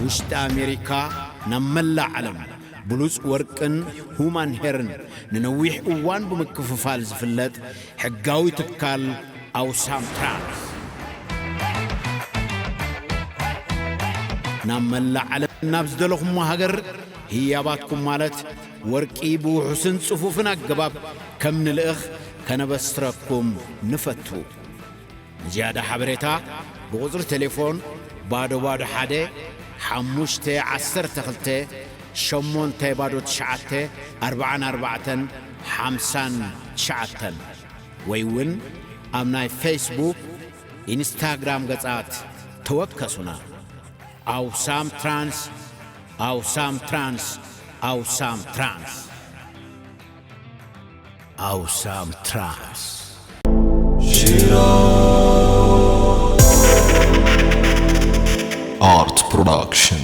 ውሽጢ ኣሜሪካ ናብ መላእ ዓለም ብሉጽ ወርቅን ሁማን ሄርን ንነዊሕ እዋን ብምክፍፋል ዝፍለጥ ሕጋዊ ትካል ኣውሳም ትራንስ። ናብ መላእ ዓለም ናብ ዝደለኹሞ ሃገር ህያባትኩም ማለት ወርቂ ብውሑስን ጽፉፍን ኣገባብ ከም ንልእኽ ከነበስረኩም ንፈቱ። ንዝያዳ ሓበሬታ ብቁጽሪ ቴሌፎን ባዶ ባዶ ሓደ ሓሙሽተ ዓሰርተ ክልተ ሸሞንተ ባዶ ትሽዓተ ኣርባዓን ኣርባዕተን ሓምሳን ትሽዓተን ወይ እውን ኣብ ናይ ፌስቡክ፣ ኢንስታግራም ገጻት ተወከሱና። ኣውሳም ትራንስ፣ ኣውሳም ትራንስ፣ ኣውሳም ትራንስ። ኣውሳም ትራንስ። Art Production.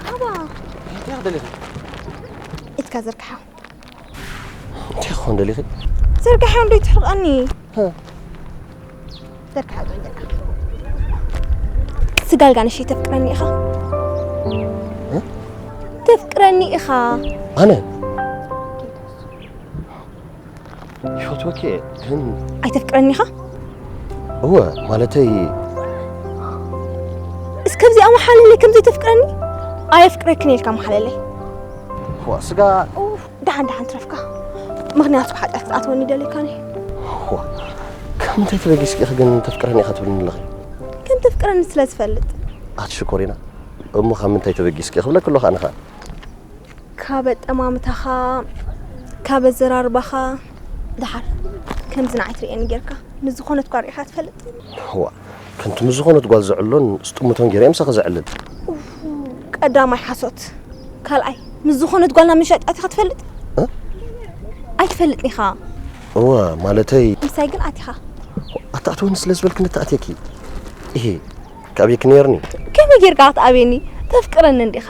ካባ እንታይ ደለኺ? ኢድካ ዘርግሓ። እንታይ ክኾን ደሊኺ? ዘርግሓ እንዶ ይትሕርቐኒ። ሀ። ዘርግሓ፣ ዘርግሓ። ስጋል ጋንሽ ተፍቅረኒ ኢኻ? እ? ተፍቅረኒ ኢኻ? ኣነ? ይፈትወኪ እየ፣ ግን ኣይተፍቅረኒ ኢኻ? እወ፣ ማለተይ እስከ ኣብዚኣ መሓለለይ ከም ዘይተፍቅረኒ? ኣየፍቅረክን ኢልካ መሓለለይ። ዋ፣ ስጋ ኡፍ፣ ደሓን ደሓን ትረፍካ። ምኽንያቱ ሓጢኣት ክትኣትወኒ ደሊካኒ። ዋ፣ ካብ ምንታይ ተበጊስኪ ኢኺ ግን ተፍቅረኒ ኢኻ ትብልኒ ኣለኺ? ከም ተፍቅረኒ ስለ ዝፈልጥ። ኣቲ ሽኮሪና፣ እሞ ካብ ምንታይ ተበጊስኪ ክብለኪ ኣለኹ ኣነ ኸኣ። ካብ ኣጠማምታኻ፣ ካብ ኣዘራርባኻ፣ ደሓር ከምዚ ንዓይ ትርእየኒ ጌርካ፣ ምስ ዝኾነት ጓል ርኢኻ ትፈልጥ? ዋ፣ ከምቲ ምስ ዝኾነት ጓል ዝዕሎን ስጥምቶን ጌረ እየ ምሳኺ ዝዕልል። ኡፍ፣ ቀዳማይ ሓሶት፣ ካልኣይ ምስ ዝኾነት ጓልና ምሻጥ ኣቲኻ ትፈልጥ? እ? ኣይትፈልጥን ኢኻ። እወ፣ ማለተይ ምሳይ ግን ኣቲኻ። ኣታእትወኒ ስለ ዝበልክኒ ተኣትየኪ። እሄ፣ ካብየኪ ነይርኒ። ከመይ ጌርካ ክትኣብየኒ? ተፍቅረኒ እንዲኻ።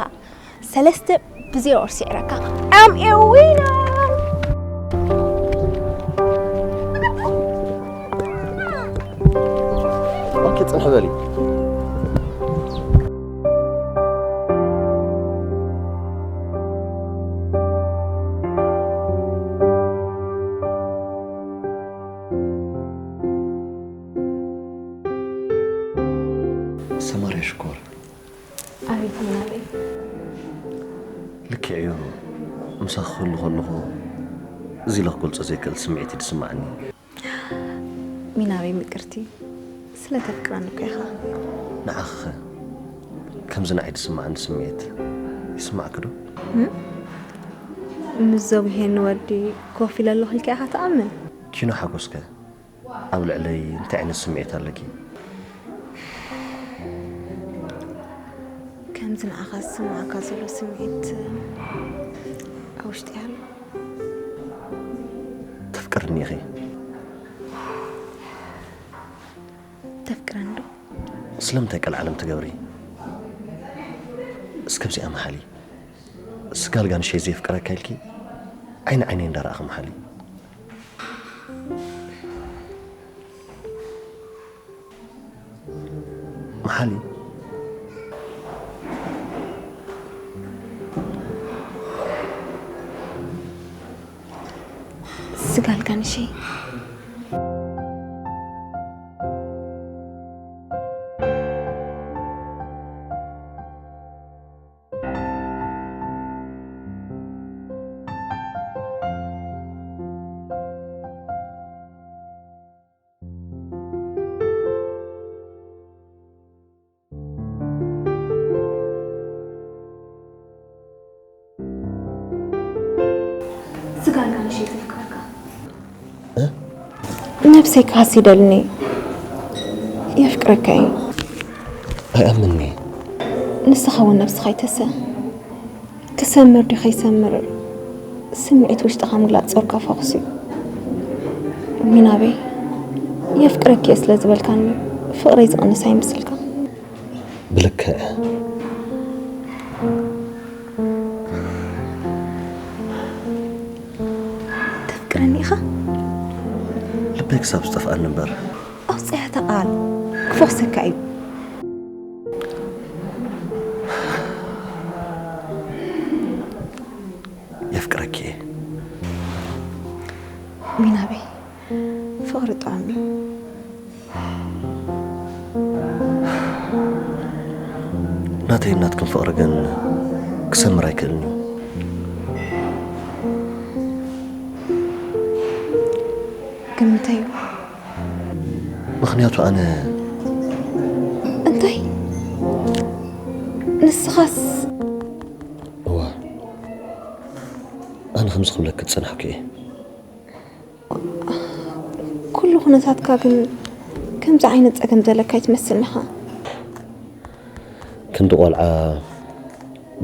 ሰለስተ ብዜሮ ስዒረካ። I'm a winner! ኦኬ፣ ጽንሕ በሊ። ሰማርያ ሽኮር። ኣቤት ሚናበይ። ልክዕ እዩ። ምሳኺ ክህሉ ከለኹ እዚ ኢለ ክገልጾ ዘይክእል ስምዒት እዩ ዝስምዓኒ። ሚናበይ ምቅርቲ፣ ስለ ተፍቅረኒ እኮ ኢኻ። ንዓኺኸ ከምዚ ንዓይ ዝስምዓኒ ስምዒት ይስምዓኪ ዶ? እም? ምስ ዘጉሄኒ ወዲ ኮፍ ኢለ ኣለኹ ኢልካ ኢኻ ትኣምን? ኪኖ ሓጎስከ ኣብ ልዕለይ እንታይ ዓይነት ስምዒት ኣለኪ? ከምዚ ንዓኻ ዝስምዓካ ዘሎ ስምዒት ኣብ ውሽጢ ኣሎ። ተፍቅርኒ ኢኺ? ተፍቅረኒ ዶ? ስለምንታይ ቀልዓለም ትገብሪ? እስከ ኣብዚኣ መሓሊ። ስጋ ኣልጋ ንሸይ ዘየፍቅረካ ኢልኪ ዓይኒ ዓይነይ እንዳረኣኺ መሓሊ። መሓሊ። ስጋ ኣልጋ ንሸይ። ስጋ ኣልጋ ንሸይ ዘፍቅረካ። እ? ነብሰይ ክሃሲ ይደልኒ። የፍቅረካ እዩ። ኣይኣምንኒ። ንስኻ እውን ነብስኻ ይተሰ። ክሰምር ድዩ ከይሰምር ስምዒት ውሽጥኻ ምግላጽ ጾርካ ፈኹስ እዩ። ሚናበይ፣ የፍቅረኪ እየ ስለ ዝበልካኒ ፍቕረይ ዝቕንስ ኣይምስልካ። ብልክዕ። ተፍቅረኒ ኢኻ? ልበይ ክሳብ ዝጠፍኣኒ እምበር። ኣውጽኣ እታ ቃል። ክፈኹሰካ እዩ። የፍቅረኪ እየ። ሚናበይ፣ ፍቕሪ ጥዑም እዩ። ናተይን ናትክን ፍቕሪ ግን ክሰምር ኣይክእልን እዩ። ግምተይ እዩ። ምኽንያቱ ኣነ እንታይ? ንስኻስ? እዋ፣ ኣነ ከምዚ ክብለኪ ዝጸናሕኩ እየ። ኩሉ ኩነታትካ ግን ከምዚ ዓይነት ጸገም ዘለካ ኣይትመስልን ኢኻ። ክንዲ ቆልዓ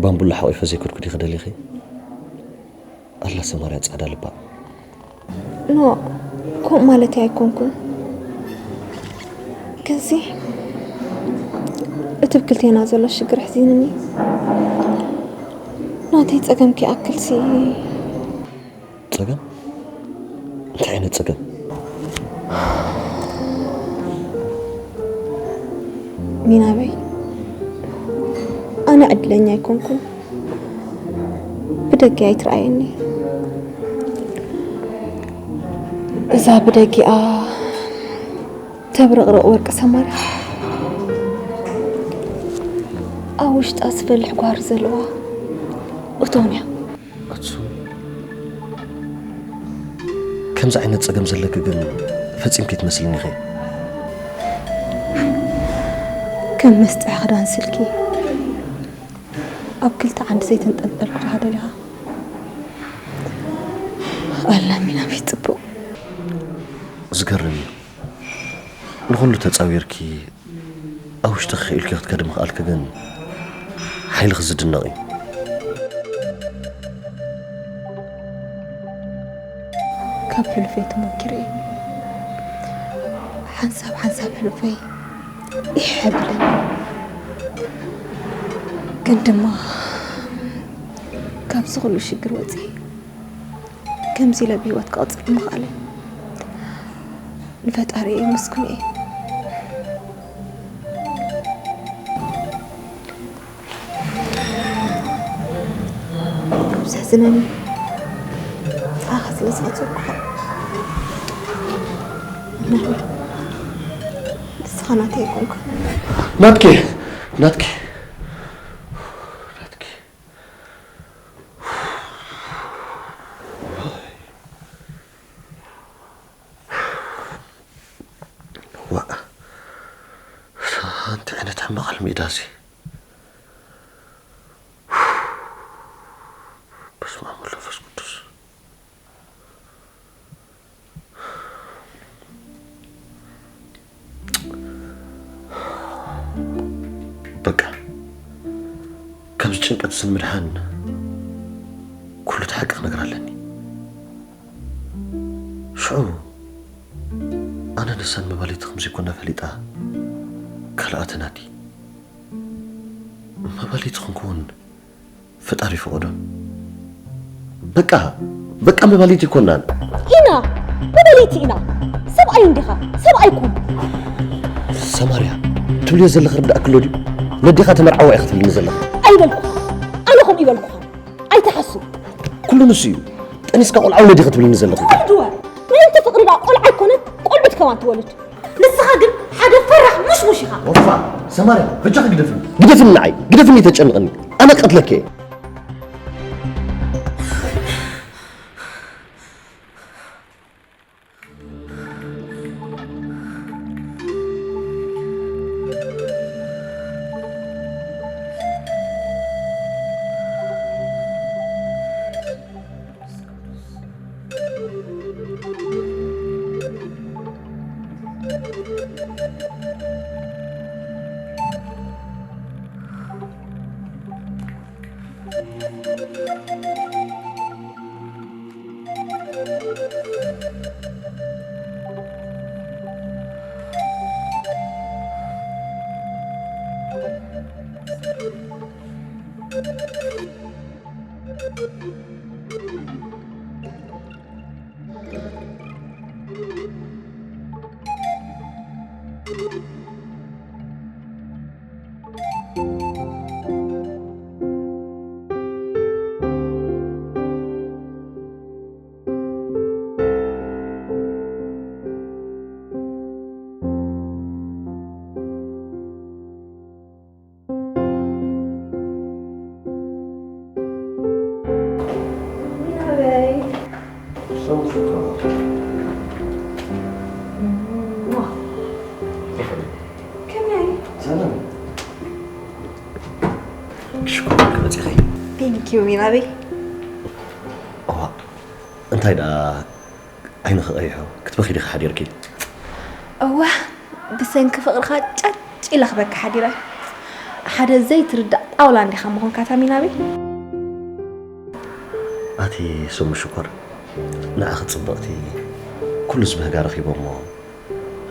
ባምቡላ ሓቂፈ ዘይከድኩ ዲኺ ደሊኺ? ኣላ ሰማርያ ጻዕዳ ልባ። ኖ፣ ከምኡ ማለተይ ኣይኮንኩን። ግንሲ እቲ ኣብ ክልቴና ዘሎ ሽግር ኣሕዚኑኒ። ናተይ ጸገም ከይኣክልሲ። ጸገም? እንታይ ዓይነት ጸገም? ሚናበይ፣ ኣነ ዕድለኛ ኣይኮንኩን። ብደገ ኣይትረኣየኒ። እዛ ብደጊኣ ተብረቕርቕ ወርቂ ሰማርያ፣ ኣብ ውሽጣ ዝፈልሕ ጓህሪ ዘለዋ እቶን እያ። ኣቱ፣ ከምዚ ዓይነት ጸገም ዘለኪ ግን ፈጺምኪ ኣይትመስልኒ ኢኺ። ከም መስጥሒ ክዳን ስልኪ ኣብ ክልተ ዓንዲ ዘይተንጠልጠልኩ ዲኻ ደሊኻ? ኣላ ሚናበይ ጽቡቕ። ዝገርም እዩ። ንኹሉ ተጻዊርኪ ኣብ ውሽጥኺ ክኢልኪ ክትከዲ ምኽኣልኪ ግን ሓይልኺ ዝድነቕ እዩ። ካብ ሕሉፈይ ተመኪረ እየ። ሓንሳብ ሓንሳብ ሕሉፈይ ይሕብለኒ። ግን ድማ ካብዚ ኩሉ ሽግር ወፂኤ ከምዚ ኢለ ብህይወት ክቕፅል ምኽኣለይ ንፈጣሪ የመስግኖ እየ። ዘሕዝነኒ፣ ንስኻ ስለ ዝቐጸርኩኻ። ናተይ፣ ንስኻ ናተይ ኣይኮንካ። ናትኪ፣ ናትኪ፣ ናትኪ። ዋእ፣ ኣንቲ ዓይነት ሕማቕ ሕልሚ እዩ ዳዚ። በስመ ኣብ ወወልድ ወመንፈስ ቅዱስ። በቃ፣ ካብዚ ጭንቀት እዚ ንምድሓን ኩሉ እቲ ሓቂ ክነግራ ኣለኒ። ሽዑ ኣነ ንሳን መባልይቲ ከም ዘይኮና ፈሊጣ ካልኣ ተናዲ። መባልይቲ ክንከውን ፈጣሪ ፈቐዶ። በቃ፣ በቃ መባልይቲ ኣይኮናን። ኢና፣ መባልይቲ ኢና። ሰብኣይ እንዲኻ፣ ሰብኣይ ኩን። ሰማርያ፣ ትብልዮ ዘለኺ ርዳእክሎ ድዩ? ነዴኻ ተመርዓዋ ኢኻ ትብልኒ ዘለኺ። ኣይበልኩኻ። ኣነ ከምኡ ይበልኩኻ። ኣይትሓሱ። ኩሉ ንሱ እዩ። ጠኒስካ ቆልዓ ውለድ ኢኻ ትብልኒ ዘለኺ። ትወልድወ። ምእንቲ ፍቕሪ ደኣ ቆልዓ ኣይኮነን፣ ቆልዑት ከማን ትወልድ። ንስኻ ግን ሓደ ፈራሕ ሙሽሙሽ ኢኻ። ወፋ፣ ሰማርያ፣ በጃኺ ግደፍኒ። ግደፍኒ ንዓይ፣ ግደፍኒ፣ ተጨንቕኒ። ኣነ ቀትለኪ እየ። ሽኮር ክመፅኺ። ቴንኪዩ ሚናበይ። እዋ፣ እንታይ ደኣ ዓይንኺ ቀይሑ ክትበኺ ዲኺ ሓዲርኪ? እዋ፣ ብሰንኪ ፍቕርኻ ጫጭ ኢለ ክበኪ ሓዲረ። ሓደ ዘይትርዳእ ጣውላ እንዲኻ ምኾንካ ታሚናበይ። ኣቲ ስሙ ሽኮር፣ ንዓኺ ጽብቕቲ፣ ኩሉ ዝብህጋ ረኺቦ እሞ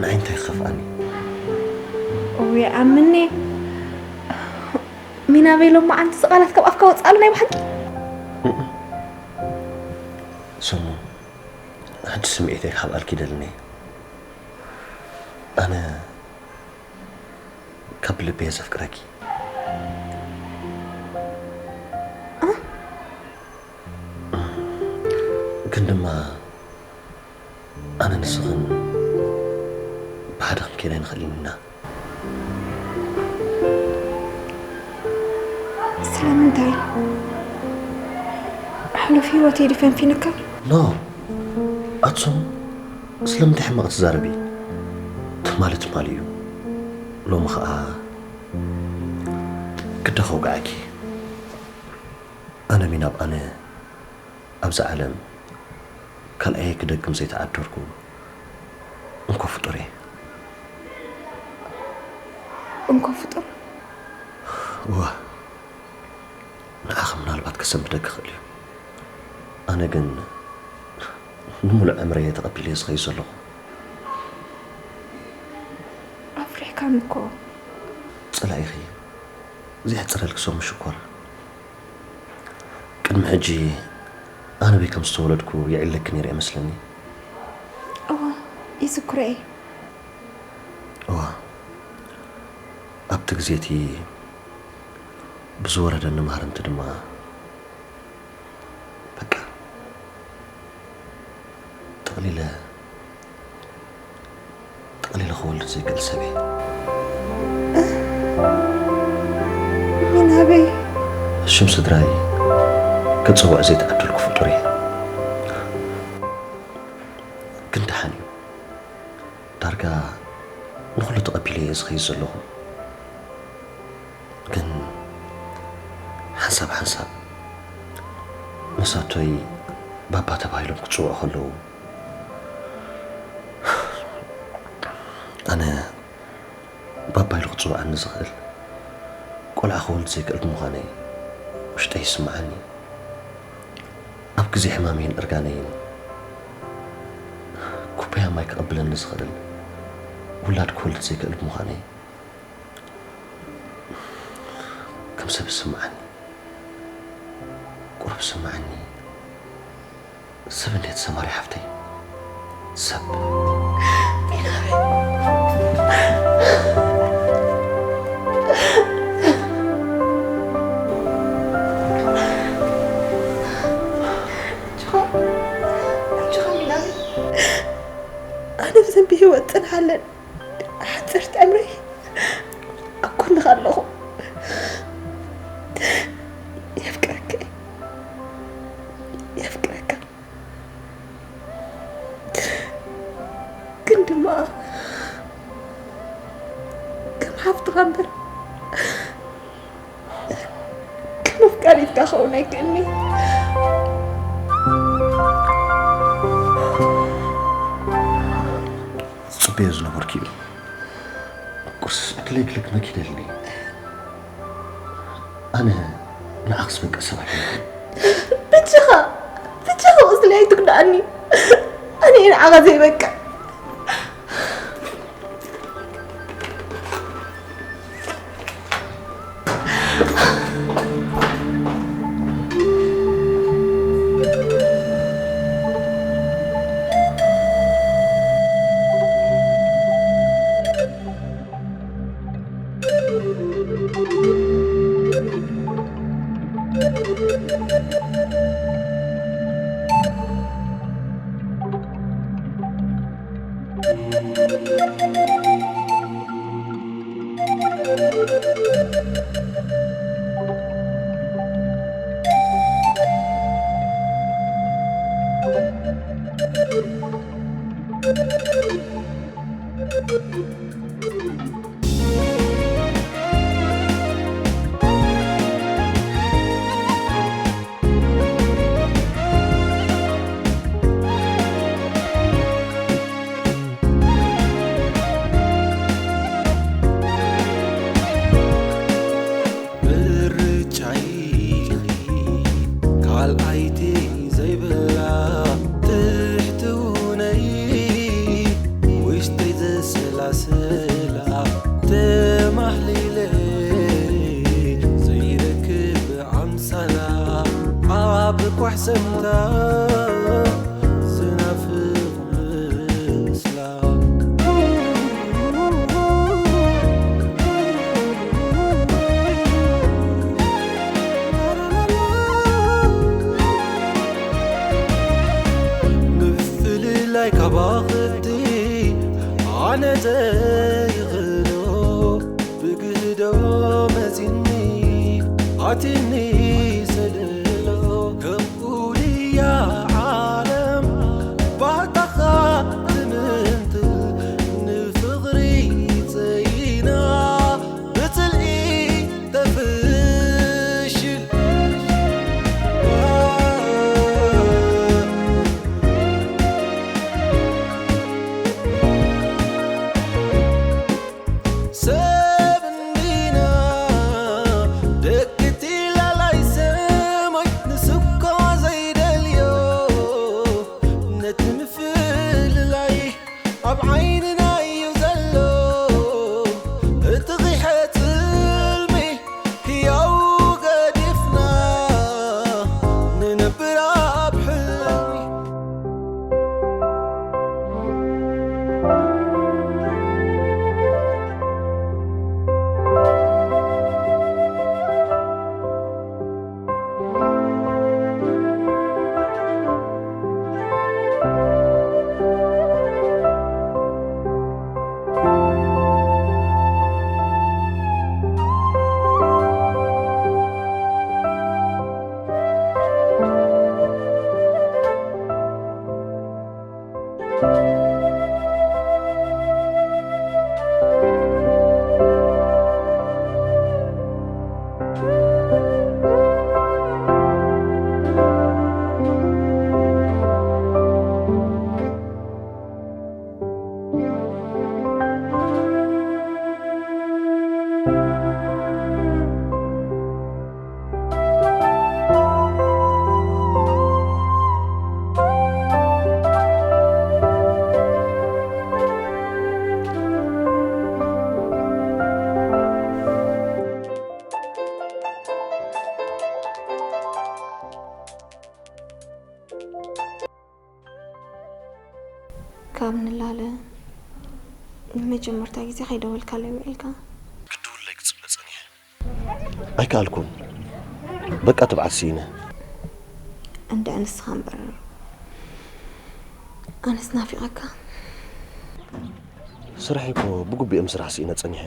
ንዓይ እንታይ ክኸፍኣኒ? እውይ ኣምኔ፣ ሚናበይ ሎማዓንቲ እዚ ቃላት ካብ ኣፍካ ወጽኣሉ ናይ ብሓቂ? ስሙ፣ ሕጂ ስምዒተይ ክሓብኣልኪ ይደልን እየ። ኣነ ካብ ልቢ እየ ዘፍቅረኪ። ግን ድማ ኣነ ንስኽን ብሓደ ክንከይድ ኣይንኽእልን ኢና። ስለምንታይ? ሕሉፍ ህይወተይ ድዩ ፈንፊንካ? ኖ፣ ኣትሶም፣ ስለምንታይ ሕማቕ ትዛረቢ? ትማሊ ትማሊ እዩ። ሎሚ ኸኣ ግደ ከውግዓኪ። ኣነ ሚናብ ኣነ ኣብዛ ዓለም ካልኣየ ክደግም ዘይተዓደርኩ እንኮ ፍጡር እየ። እንኮ ፍጡር? እወ፣ ንዓኺ ምናልባት ከሰንብደኪ ይኽእል እዩ። ኣነ ግን ብምሉእ ዕምረይ እየ ተቐቢለዮ ዝኸይድ ዘለኹ። ኣፍሪሕካኒ እኮ። ጸላኢኺ ዘየሕጽረልኪ ሰሙ ሽኮር። ቅድሚ ሕጂ ኣነ በይ ከም ዝተወለድኩ የዒለኪ ነይረ እመስለኒ። እዋ፣ ይዝክሮ እየ። እዋ፣ ኣብቲ ግዜ እቲ ብዝወረደኒ ማህረምቲ ድማ በቃ ጠቕሊለ ጠቕሊለ ክወልድ ዘይክእል ሰብ እየ። ምን ኣበይ? ሽም ስድራይ ክጽውዕ ዘይተዓደልኩ ፍጡር እየ። ግን ደሓን እዩ። ዳርጋ ንኹሉ ተቐቢለ እየ ዝኸይድ ዘለኹ። ግን ሓንሳብ ሓንሳብ መሳቶይ ባባ ተባሂሎም ክጽውዑ ከለዉ ኣነ ባባ ኢሉ ክጽውዓኒ ዝኽእል ቆልዓ ክወልድ ዘይክእል ብምዃነይ ውሽጠይ ይስምዓኒ። ኣብ ግዜ ሕማመይን እርጋነይን ኩባያ ማይ ክቕብለኒ ዝኽእል ውላድ ክወልድ ዘይክእል ብምዃነይ ከም ሰብ ይስምዓኒ። ቁሩብ ስምዓኒ። ሰብ እንዴት ሰማሪ ሓፍተይ ሰብ ኣነ ብዘንቢ ህይወት ጽንሓለን ሓጽርቲ ዕምረይ ኣብ ጎንኻ ኣለኹ። የፍቅረካ የፍቅረካ ግን ድማ ከም ሓፍትኻ እምበር ከም ኣፍቃሪትካ ክኸውን ኣይክእልኒ። ዝጽበዮ ዝነበርኩ እዩ። ቁርሲ ዕድለይ ክልክመኪ ደልኒ። ኣነ ንዓኽስ በቃ ሰብ ኣይኮንኩን። ብቻኻ ብቻኻ ቁስለይ ኣይትጉዳኣኒ። ኣነ እየ ንዓኻ ዘይበቅዕ። ምርጫይ ካልኣይቲ ዘይብላ ትሕትውነይ ውሽጠይ ዘሰላስላ ተማህሊለ ዘይረክብ ኣምሳላ ኣብ ኳሕሰምታ ዝናፍቕ ምስላ ምፍልላይ ካባኽቲ ኣነ ዘይኽእሎ ብግህዶ መጺኒ ኣቲኒ ሰለሎ ከምኡ ድያ ዓለም ባዕዳኻ ትምንትል ንፍቕሪ ጸይና ብጽልኢ ተፍሽል ሰብ እንዲና ደቂ እቲ ላላይ ዓይንና እዩ ዘሎ እቲ ቂሐ ትልሚ ህያው ገዲፍና ንነብር ኣብ ሕልሚ። ካብ ንላለ ንመጀመርታ ግዜ ከይደወልካለይ ውዒልካ? ክድውለይ ክጽበ ጸኒሐ። ኣይከኣልኩን። በቃ ትብዓት ስኢነ። እንድዒ ንስኻ እምበር ኣነስ ናፊቐካ። ስራሐይ እኮ ብግቡእ እየ ምስራሕ ስኢነ ጸኒሐ።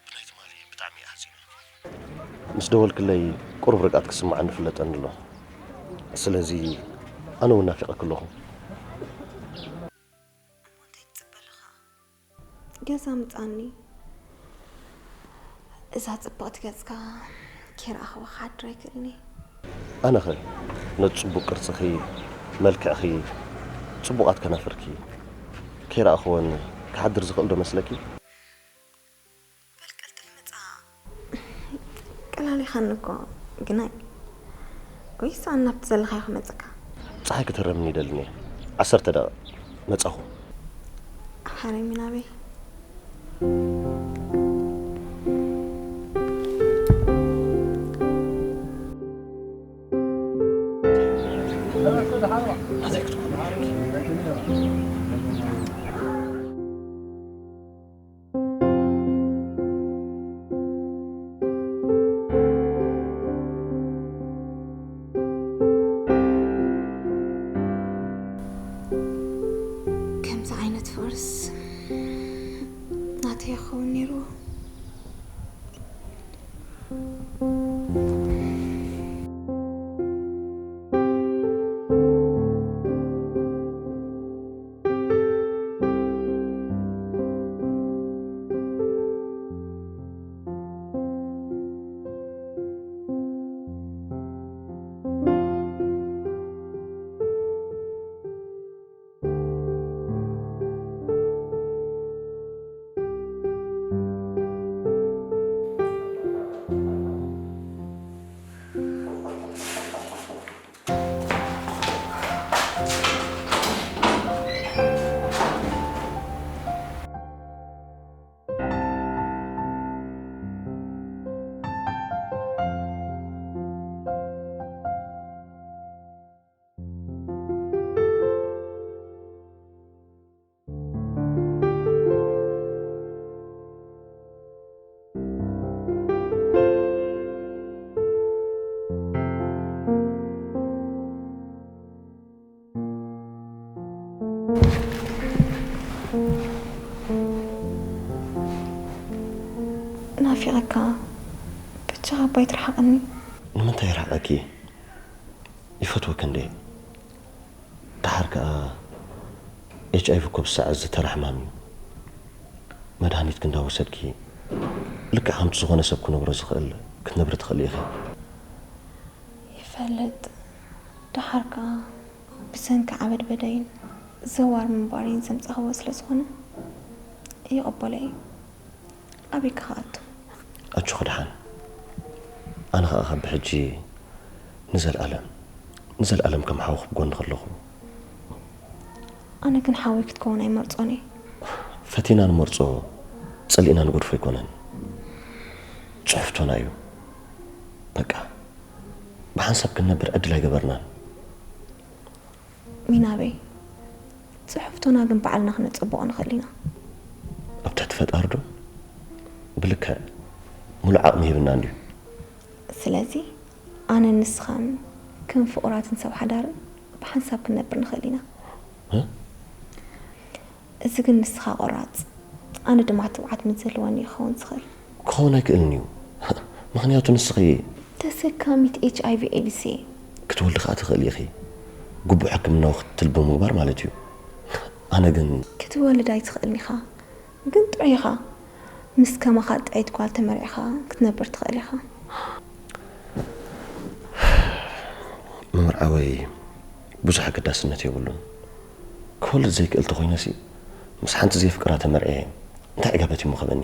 ብናይ ትማሊ ብጣዕሚ እየ ሓዚነ። ምስ ደወልክለይ ቁሩብ ርግኣት ክስምዓኒ ይፍለጠኒ ኣሎ። ስለዚ ኣነ እውን ናፊቐኪ ኣለኹ። እሞ እንታይ ትጽበ ኣለኻ? ገዛ ምጻኒ። እዛ ጽብቕቲ ገጽካ ከይረኣኽዋ ክሓድር ኣይክእልን እየ። ኣነኸ ነቲ ጽቡቕ ቅርጽኺ፣ መልክዕኺ፣ ጽቡቓት ከናፍርኪ ከይረኣኽወን ክሓድር ዝኽእል ዶ መስለኪ? በል ቀልጥፍ ምጻእ። ቀላሊኻኒ እኮ ግናይ። ወይስ ኣነ ናብቲ ዘለኻዮ ክመጸካ? ጸሓይ ክተረምኒ ይደልን እየ። ዓሰርተ ደቂቕ መጻኹ። ሓረሚ ናበይ? ከምዚ ዓይነት ፍቕርስ ናተይ ክኸውን ነይርዎ። ናፊቐካ፣ በጃኻ ኣባይ ትርሓቐኒ። ንምንታይ ይርሓቐኪ? ይፈትወኪ እንዴ? ደሓር ከኣ ኤች ኣይ ቪ እኮ ብሳዕ እዚ ተራ ሕማም እዩ። መድሃኒትኪ እንዳወሰድኪ ልክዕ ከምቲ ዝኾነ ሰብ ክነብሮ ዝኽእል ክትነብሪ ትኽእሊ ኢኺ። ይፈልጥ። ደሓር ከኣ ብሰንኪ ዓበድበደይን ዘዋር ምንባረይን ዘምጻኽዎ ስለ ዝኾነ ይቕበሎ እየ። ኣበይ ክኣቱ? ኣጆኺ ደሓን። ኣነ ኸኣ ካብ ብሕጂ ንዘልኣለም፣ ንዘልኣለም ከም ሓውኺ ብጎንኺ ኣለኹ። ኣነ ግን ሓወይ ክትከውን ኣይመርጾን እየ። ፈቲና ንመርጾ፣ ጸሊእና ንገድፎ ኣይኮነን። ጽሑፍቶና እዩ። በቃ፣ ብሓንሳብ ክንነብር ዕድል ኣይገበርናን። ሚናበይ፣ ጽሑፍቶና ግን ባዕልና ክነጸብቖ ንኽእል ኢና። ኣብ ትሕቲ ፈጣሪ ዶ? ብልክዕ፣ ሙሉእ ዓቕሚ ሂብና እንድዩ። ስለዚ፣ ኣነን ንስኻን ከም ፍቑራትን ሰብ ሓዳርን ብሓንሳብ ክንነብር ንኽእል ኢና። እ? እዚ ግን ንስኻ ቆራጽ፣ ኣነ ድማ ትብዓት ምስ ዘለወኒ እዩ ክኸውን ዝኽእል። ክኸውን ኣይክእልን እዩ። ምኽንያቱ ንስኺ ተሰካሚት ኤች ኣይ ቪ ኤድስ እየ። ክትወልዲ ከኣ ትኽእሊ ኢኺ። ግቡእ ሕክምናዊ ክትትል ብምግባር ማለት እዩ። ኣነ ግን ክትወልድ ኣይትኽእልን ኢኻ፣ ግን ጥዑይ ኢኻ። ምስ ከማኻ ጥዕይቲ ጓል ተመርዒኻ ክትነብር ትኽእል ኢኻ። ምምርዓወይ ብዙሕ ኣገዳስነት የብሉን። ክወልድ ዘይክእል ተኾይነሲ፣ ምስ ሓንቲ ዘየፍቅራ ተመርዕየ እንታይ ዕጋበት እዩ ምኸበኒ?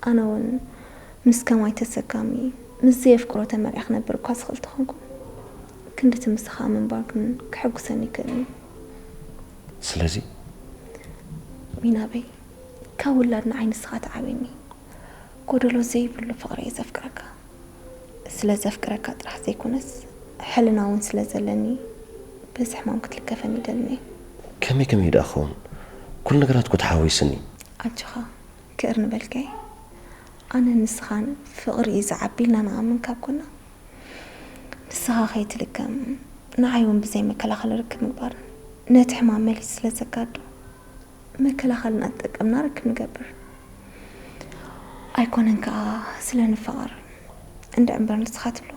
ኣነ እውን ምስ ከማይ ተሰካሚ፣ ምስ ዘየፍቅሮ ተመርዕየ ክነብር እኳ ዝኽእል ተኾንኩ፣ ክንድቲ ምሳኻ ምንባር ግን ከሐጉሰኒ ይክእል እዩ። ስለዚ? ሚናበይ፣ ካብ ውላድ ንዓይ ንስኻ ትዓብየኒ። ጎደሎ ዘይብሉ ፍቕሪ እየ ዘፍቅረካ። ስለ ዘፍቅረካ ጥራሕ ዘይኮነስ፣ ሕልና እውን ስለ ዘለኒ፣ በዚ ሕማም ክትልከፈኒ ይደልን እየ። ከመይ ከመይ ደኣ ክኸውን? ኩሉ ነገራት እኮ ተሓዋዊስኒ። ኣጆኻ፣ ክእር ንበልካይ። ኣነ ንስኻን ፍቕሪ እዩ ዝዓቢ ኢልና ንኣምን ካብ ኮና፣ ንስኻ ከይትልከም፣ ንዓይ እውን ብዘይ መከላኸሊ ርክብ ምግባር ነቲ ሕማም መሊሱ ስለ ዘጋዶ፣ መከላኸልና ተጠቀምና ርክብ ንገብር። ኣይኮነን ከኣ ስለ ንፋቐር፣ እንድዒ እምበር ንስኻ ትብሎ፣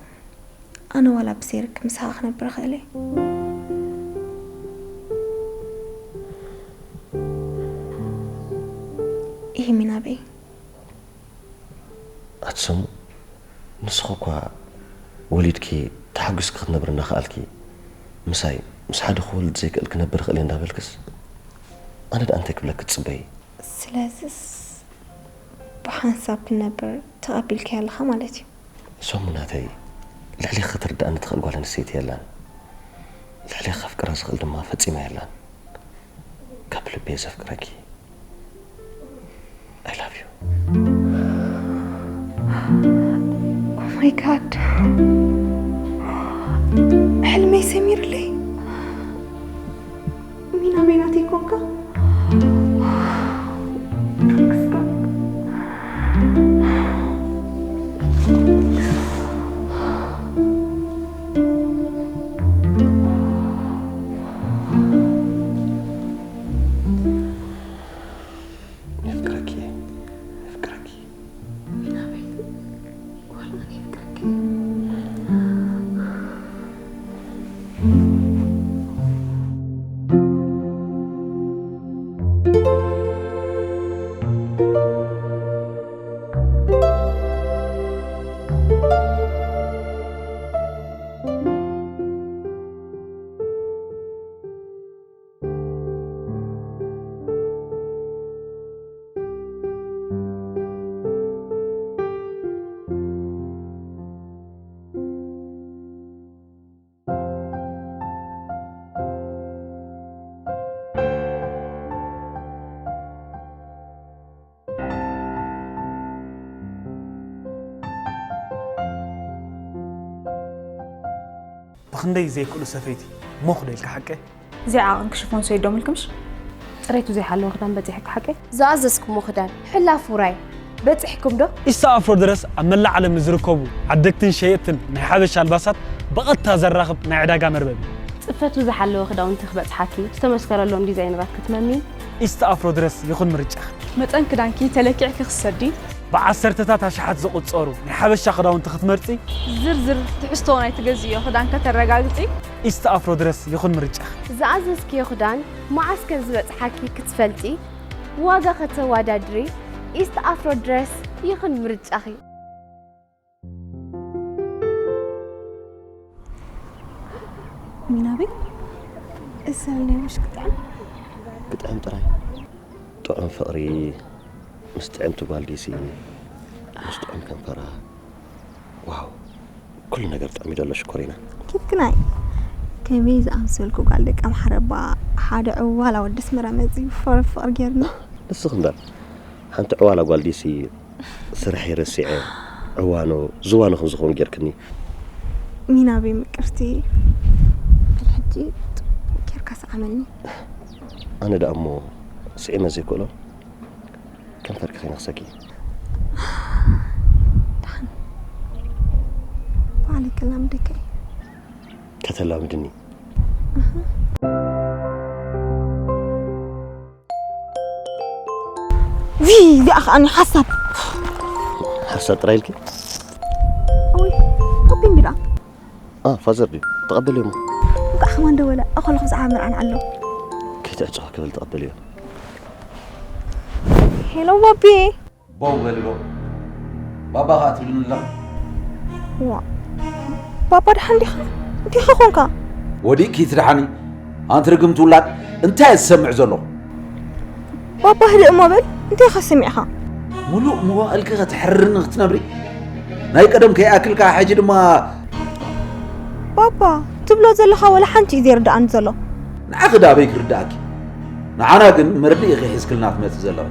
ኣነ ዋላ ብዘይ ርክብ ምሳኻ ክነብር እኽእል እየ። ኢሂ ሚናበይ። ኣትሰሙ፣ ንስኺ እኳ ወሊድኪ ተሓጒስኪ ክትነብሪ እናኸኣልኪ፣ ምሳይ፣ ምስ ሓደ ክወልድ ዘይክእል ክነብር እኽእል እየ እንዳበልክስ፣ ኣነ ደኣ እንታይ ክብለኪ ትጽበዪ? ስለዚስ ብሓንሳብ ክንነብር ተቐቢልካዮ ኣለኻ ማለት እዩ። ሰሙ ናተይ፣ ልዕሌኺ ክትርድኣኒ ትኽእል ጓል ኣንስተይቲ የላን። ልዕሌኺ ከፍቅራ ዝኽእል ድማ ፈጺመ የላን። ካብ ልበይ ዘፍቅረኪ። I love you. Oh my God. ሕልመይ ሰሚርለይ። ሚና በይናተይ ኮንካ? የፍቅረኪ፣ የፍቅረኪ። ሚና በይ። ብኽንደይ ዘይክእሉ ሰፈይቲ ሞኽ ዶ ኢልካ ሓቀይ? እዚኣ ዓቐንኪ ሽፎን ሰይዶም ኢልክምሽ? ጽሬቱ ዘይሓለወ ክዳን በጺሕኪ ሓቀይ? ዝኣዘዝኩሞ ክዳን ሕላፍ ውራይ በጺሕኩም ዶ? ኢስታ ኣፍሮ ድረስ ኣብ መላእ ዓለም ንዝርከቡ ዓደግትን ሸየጥትን ናይ ሓበሻ ኣልባሳት ብቐጥታ ዘራኽብ ናይ ዕዳጋ መርበብ እዩ። ጽፈቱ ዝሓለወ ክዳውንቲ ክበጽሓኪ፣ ዝተመስከረሎም ዲዛይነራት ክትመሚ። ኢስታ ኣፍሮ ድረስ ይኹን ምርጫኺ። መጠን ክዳንኪ ተለኪዕኪ ክትሰዲ። ብዓሰርተታት ኣሽሓት ዝቑጸሩ ናይ ሓበሻ ክዳውንቲ ክትመርጺ። ዝርዝር ትሕዝቶ ናይ ትገዝእዮ ክዳን ከተረጋግጺ። ኢስት ኣፍሮ ድረስ ይኹን ምርጫኺ። ዝኣዘዝክዮ ክዳን መዓስ ከም ዝበጽሓኪ ክትፈልጢ፣ ዋጋ ከተወዳድሪ፣ ኢስት ኣፍሮ ድረስ ይኹን ምርጫኺ። ሚናበይ፣ እሰልኒ ምሽ ክጥዕም። ክጥዕም ጥራይ። ጥዑም ፍቕሪ ምስ ጥዕምቲ ጓል ዲሲ፣ ምስ ጥዑም ከንፈራ። ዋው፣ ኩሉ ነገር ጥዑም እዩ ዘሎ ሽኮሪና። ኬፍክናይ። ነመይ ዝኣምሰልኩ ጓል ደቂ ኣምሓረ እባ ሓደ ዕዋላ ወዲ ኣስመራ መጺኡ ፍቕሪ ፍቕሪ ጌርኒ። ንስኺ እምበር ሓንቲ ዕዋላ ጓል ዲሲ ስርሐይ ረሲዐ ዕዋኖ ዝዋኖ ከም ዝኸውን ጌርክኒ። ሚናበይ ምቅርቲ፣ በል ሕጂ ጥቡቕ ጌርካ ሰዓመኒ። ኣነ ደኣ እሞ ስዒመ ዘይክእሎ ከንፈርኪ ከይነኽሰኪ። ደሓን፣ ባዕለይ ከላምደካ እየ። ከተላምድኒ። ዊ፣ እዚኣ ከኣ ሓሳብ። ሓሳብ ጥራይ ኢልኪ? ኦይ፣ ኣቢ እንግዳ። ኣ፣ ፋዘር ድዩ? ተቐበልዮ እሞ። እንኳዕ ከማን ደወለ። ኣኸለኹ ብዛዕባ መርዓና ኣሎ። ከይትዕጾ ክብል ተቐበልዮ። ሄሎ፣ ባቢ። ቦው በልሎ። ባባ ኸኣ ትብልኒ ኣለኻ? ዋ፣ ባባ ደሓን ዲኻ? እንዲኻ ኾንካ? ወዲእኪ ትድሓኒ። ኣንቲ ርግምቲ ውላድ፣ እንታይ እየ ዝሰምዕ ዘለኹ? ባባ ህድእ እሞ በል፣ እንታይ ኢኻ ሰሚዕኻ? ሙሉእ መዋእልኪ ከተሕርርኒ ክትነብሪ? ናይ ቀደም ከይኣክል ከኣ ሕጂ ድማ ባባ፣ ትብሎ ዘለኻ ወላ ሓንቲ እዩ ዘይርድኣኒ ዘሎ። ንዓኺ ደኣ ኣበይ ክርድኣኪ? ንዓና ግን መርድእ ኢኺ ሒዝክልና ትመጺ ዘለኺ።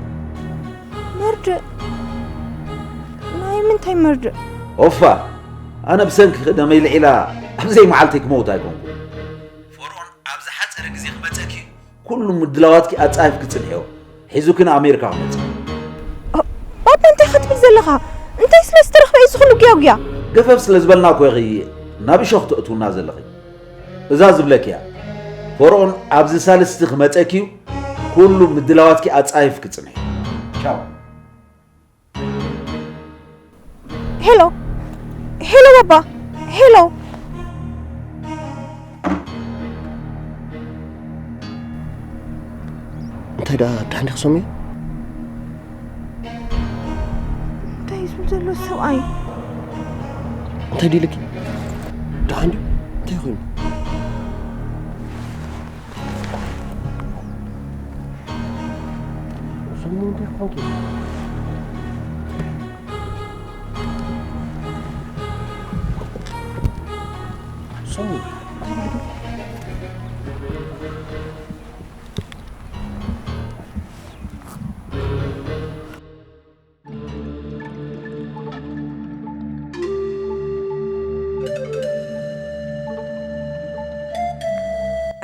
መርድእ? ናይ ምንታይ መርድእ? ኦፋ፣ ኣነ ብሰንኪ ደመይ ልዒላ ኣብ ዘይመዓልተይ ክመውት ኣይኮንኩን። ፈርዖን ኣብ ዝሓጸረ ግዜ ክመጸኪ እዩ። ኩሉ ምድላዋትኪ ኣጻፊፍኪ ጽንሕዮ። ሒዙኪ ንኣሜሪካ ክመጽእ። ኦ፣ ባባ፣ እንታይ ኢኻ ትብል ዘለኻ? እንታይ ስለ ዝተረኽበ እዩ እዚ ኩሉ ጉያጉያ? ገፈፍ ስለ ዝበልና እኮ ኢኺ ናብ እሾኽ ተእትውና ዘለኺ። እዛ ዝብለኪ እያ። ፈርዖን ኣብዚ ሳልስቲ ክመጸኪ እዩ። ኩሉ ምድላዋትኪ ኣጻፊፍኪ ጽንሒ። ቻው። ሄሎ፣ ሄሎ ባባ፣ ሄሎ። እንታይ ደኣ ደሓን ዲኺ ሰሙየ? እንታይ እዩ ዝብል ዘሎ ሰብኣይ? እንታይ ድዩ ኢልኪ? ደሓን ድዩ? እንታይ ኮይኑ? ሰሙ እንታይ ኮንኪ? ሰሙ እንታይ ኢልኪ?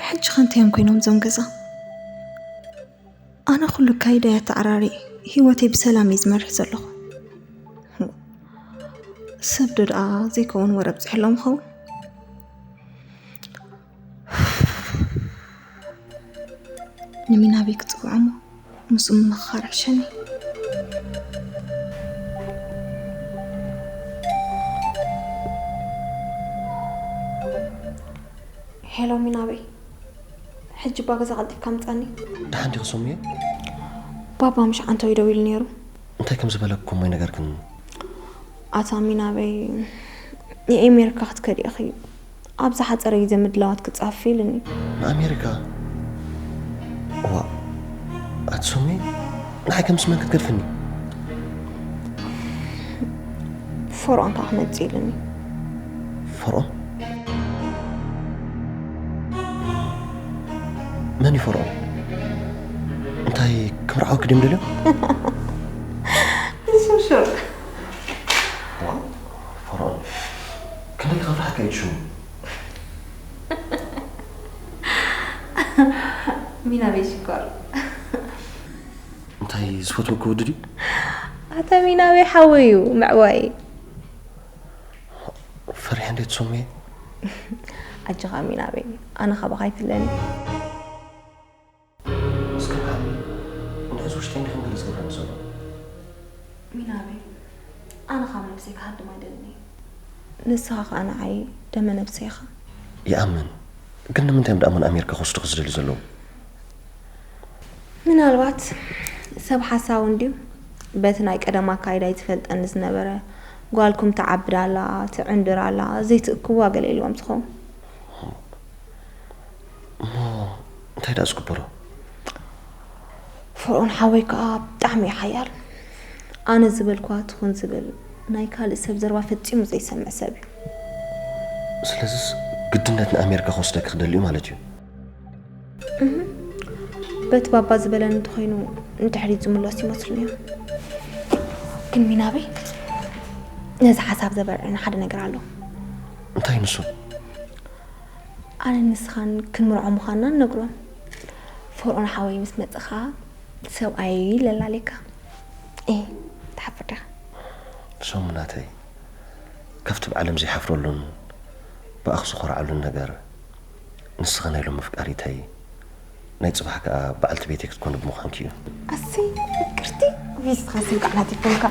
ሕጂ ከ እንታይ እዮም ኮይኖም እዞም ገዛ? ኣነ ኩሉ ካይዳ እየ ኣተዓራርየ ህይወተይ ብሰላም እየ ዝመርሕ ዘለኹ። ሰብ ዶ ደኣ ዘይከውን ወረ ኣብፂሐሎም ይኸውን? ንሚናበይ ክጽውዖ እሞ ምስኡ ምምኽኻር ይሕሸኒ። ሄሎ ሚናበይ፣ ሕጂ እባ ገዛ ቀልጢፍካ ምጻኒ። ደሓን ዲኺ ሰሙየ? ባባ ምሽ ዓንተወይ ደዊሉ ነይሩ። እንታይ ከም ዝበለኩም ወይ ነገርክን? ኣታ ሚናበይ፣ ንኤሜሪካ ክትከዲ ኢኺ። ኣብ ዝሓጸረ ግዜ ምድላዋት ክጻፊ ኢሉኒ። ንኣሜሪካ? እዋእ፣ ኣቲ ሰሙየ፣ ንዓይ ከምስ መን ክትገድፍኒ? ፈርዖን ከኣ ክመጽእ ኢሉኒ። ፈርዖን? መን እዩ ፈርዖን? እንታይ ክምርዓወኪ ድዮም ደልዮም? ሽርሽር። ዋው፣ ፈርዖን። ክንደይ ከፍርሓካ እዩ ሽሙ። ሚናበይ ሽኮር። እንታይ ዝፈትወኪ ወዲ ድዩ? ኣታ ሚናበይ ሓወይ እዩ፣ ምዕዋይ። ፈሪሐ እንዴት ሶሜ? ኣጆኻ ሚናበይ፣ ኣነ ካባኻ ይፍለኒ። እስከ ብሓቂ እንድሕር ውሽጠይ እንዲኹም ገለ ዝገብረኒ ዘሎ። ሚናበይ፣ ኣነ ካብ ነብሰይ ክሃድም ኣይደልን እየ። ንስኻ ኸኣ ንዓይ ደመ ነብሰይ ኢኻ። ይኣምን፣ ግን ንምንታይ እዮም ደኣ ሞን ኣሜሪካ ክወስዱኺ ዝደልዩ ዘለዉ? ምናልባት ሰብ ሓሳዊ እንድዩ፣ በቲ ናይ ቀደም ኣካይዳ እዩ ዝፈልጠኒ ዝነበረ፣ ጓልኩም ትዓብድ ኣላ፣ ትዕንድር ኣላ፣ ዘይትእክብዋ ገለ ኢልዎም ዝኸውን። እሞ እንታይ ደኣ ዝግበሮ? ፈርዖን ሓወይ ከኣ ብጣዕሚ እዩ ሓያል። ኣነ ዝበልኳ ትኹን ዝብል ናይ ካልእ ሰብ ዘረባ ፈጺሙ ዘይሰምዕ ሰብ እዩ። ስለዚስ ግድነት ንኣሜሪካ ክወስደኪ ክደሊ እዩ ማለት እዩ። በቲ ባባ ዝበለኒ እንተኾይኑ ንድሕሪት ዝምለሱ ይመስሉኒ እዮም። ግን ሚናበይ፣ ነዚ ሓሳብ ዘበርዕና ሓደ ነገር ኣሎ። እንታይ ንሱ? ኣነ ንስኻን ክንምርዖ ምዃንና ንነግሮም። ፈርዖን ሓወይ ምስ መጽኻ ሰብኣይ ለላለካ። ኤ፣ ትሓፍር ዲኻ? ሰሙ ናተይ፣ ካብቲ ብዓለም ዘይሓፍረሉን ብኣኽ ዝኾርዓሉን ነገር፣ ንስኺ ናይ ሎሚ ኣፍቃሪተይ፣ ናይ ጽባሕ ከኣ በዓልቲ ቤተይ ክትኮኒ ብምዃንኪ እዩ። ኣሰይ፣ ምቅርቲ። ዊስኻ ስንቃዕ ናት ይኮንካ።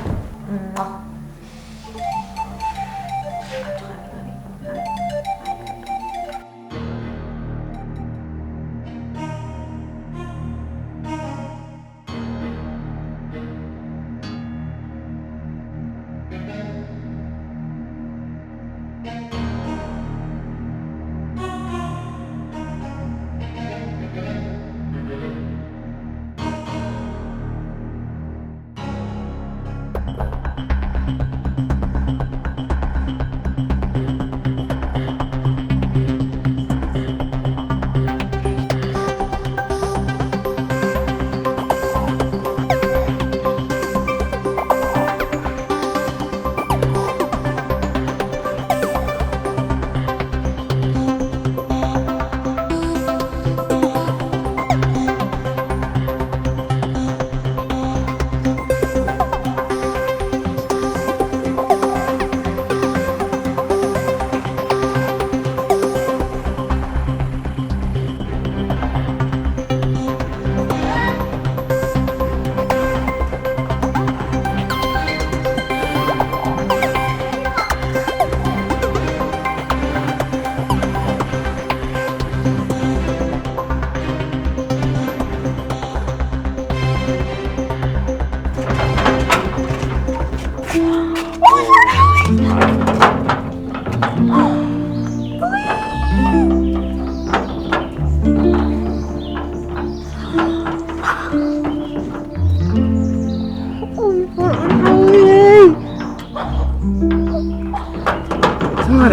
ሰማረ፣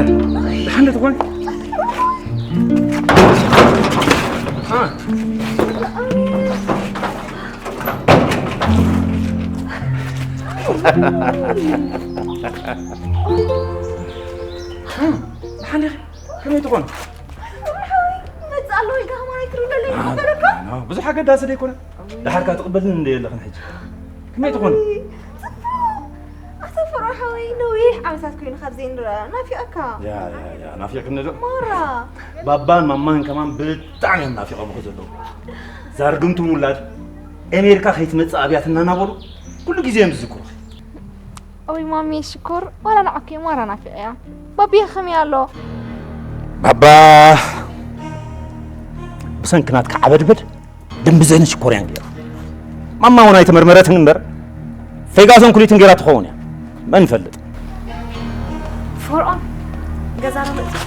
ደሓን ዶ ትኾን? ደሓን ዲኺ? ከመይ ትኾን? መጽእ ኣሎ ኢልካ ከማን ኣይትርደለይ ይቕበለካ? ብዙሕ ኣገዳሲ ደይኮነ። ደሓርካ ትቕበልኒ እንደ የለኽን ሕጂ። ከመይ ትኾን? ጽቡቕ። ኣቶ ፍርዖን ሓወይ፣ ነዊሕ ዓመታት ኮይኑ ካብ ዘይንረኣ ናፊቐካ። ያ፣ ያ፣ ያ፣ ናፊቕክኒ ዶ? ማራ። ባባን ማማን ከማን ብጣዕሚ እዮም ናፊቖምኺ ዘለዉ። እዛ ርግምቲ ውላድ ኣሜሪካ ከይትመጽእ ኣብያትና እናበሉ ኩሉ ግዜ እዮም ዝዝክሩኺ። ኦይ ማሚ ሽኮር፣ ዋላ ንዓኪ ማራ ናፊቐያ። ባቢ ከመይ ኣሎ? ባባ ብሰንኪ ናትካ ዓበድበድ ደም ብዝህን ሽኮር እያን ገይራ። ማማ እውን ኣይተመርመረትን እምበር ፌጋሶን ኩሊትን ገይራ ትኸውን እያ። መን ይፈልጥ? ፈርዖን፣ ገዛ ዶ መጽእ?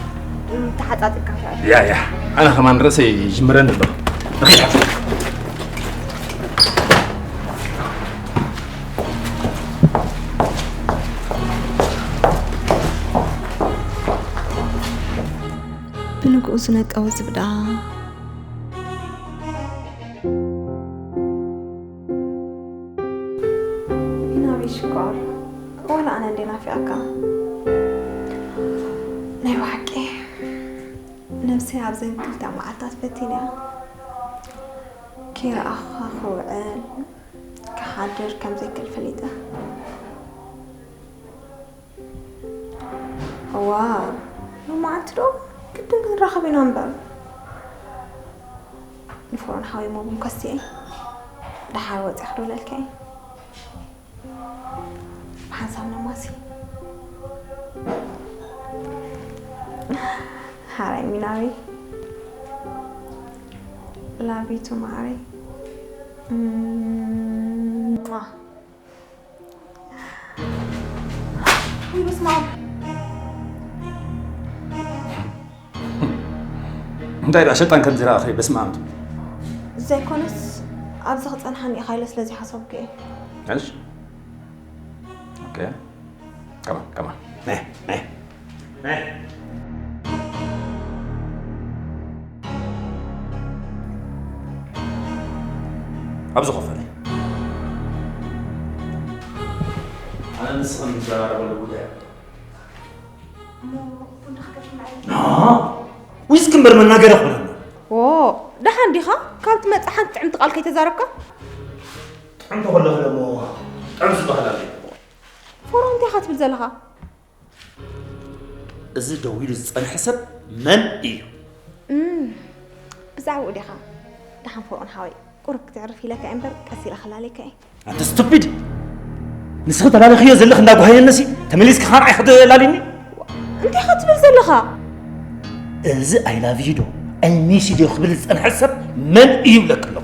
ተሓጻጺብካ ትኣቱ። ያ፣ ያ። ኣነ ከማን ርእሰይ ይጅምረኒ ኣሎ። ንኺድ። ብንግኡ ዝነቀወ ዝብዳ። ናበይ ሽኮር? ዋላ ኣነ እንዴ ናፊቐካ? ናይ ብሓቂ ነብሰይ ኣብዘን ክልተ መዓልታት ፈቲነያ። ከይረኣኹኻ ክውዕል ክሓድር ከም ዘይክእል ፈሊጠ። እዋ፣ ሎማዓንቲ ዶ ግድን ክንራኸብ ኢና እምበር። ንፍሮን ሓወይ ሞብን ከስቲየይ፣ ደሓር ወፂኣ ክደውለልካ እየ። ብሓንሳብ ነማሲ። ሓራይ ሚናዊ። ላቪቱ ማዕረይ። እም፣ ሟ። ውይ፣ በስመ ኣብ። እንታይ ደኣ ሸጣን ከምዚ ረኣኺ? በስመ ኣብ። ዘይኮነስ፣ ኣብዚ ክጸንሓኒ ኢኻ ኢለ ስለ ዘይሓሰብኩ እየ። እሺ። ኦኬ። ከማን፣ ከማን። ነይ፣ ነይ። ነይ። ኣብዚ ኮፍ በሊ። ኣነ ንስኽን ንዘራረበሉ ጉዳይ ኣሎ። እሞ ቡና ክገጥም ንዓይ ኖ፣ ዊስኪ እምበር መናገሪ ኣይኮነን። ዎ ደሓን ዲኻ? ካብ ትመጽእ ሓንቲ ጥዕምቲ ቃል ከይተዛረብካ። ጥዕምቲ ከለኺ ደሞ ጥዑም ዝበሃል ኣሎ። ፎሮ እንታይ ኢኻ ትብል ዘለኻ? እዚ ደዊሉ ዝጸንሐ ሰብ መን እዩ? እም፣ ብዛዕባኡ ዲኻ? ደሓን ፎርኦን ሓወይ፣ ቁሩብ ክትዕርፍ ኢለካ እየ እምበር ቀስ ኢለ ክላለየካ እየ። ኣንተ ስቱፒድ! ንስኺ ተላለኽዮ ዘለኽ እንዳጓሃየነሲ ተመሊስኪ ኻን ዓይኺ ተላሊኒ? እንታይ ኢኻ ትብል ዘለኻ? እዚ I love you ዶ I miss you ዶ ክብል ዝጸንሐ ሰብ መን እዩ ይብለኪ ኣለኹ?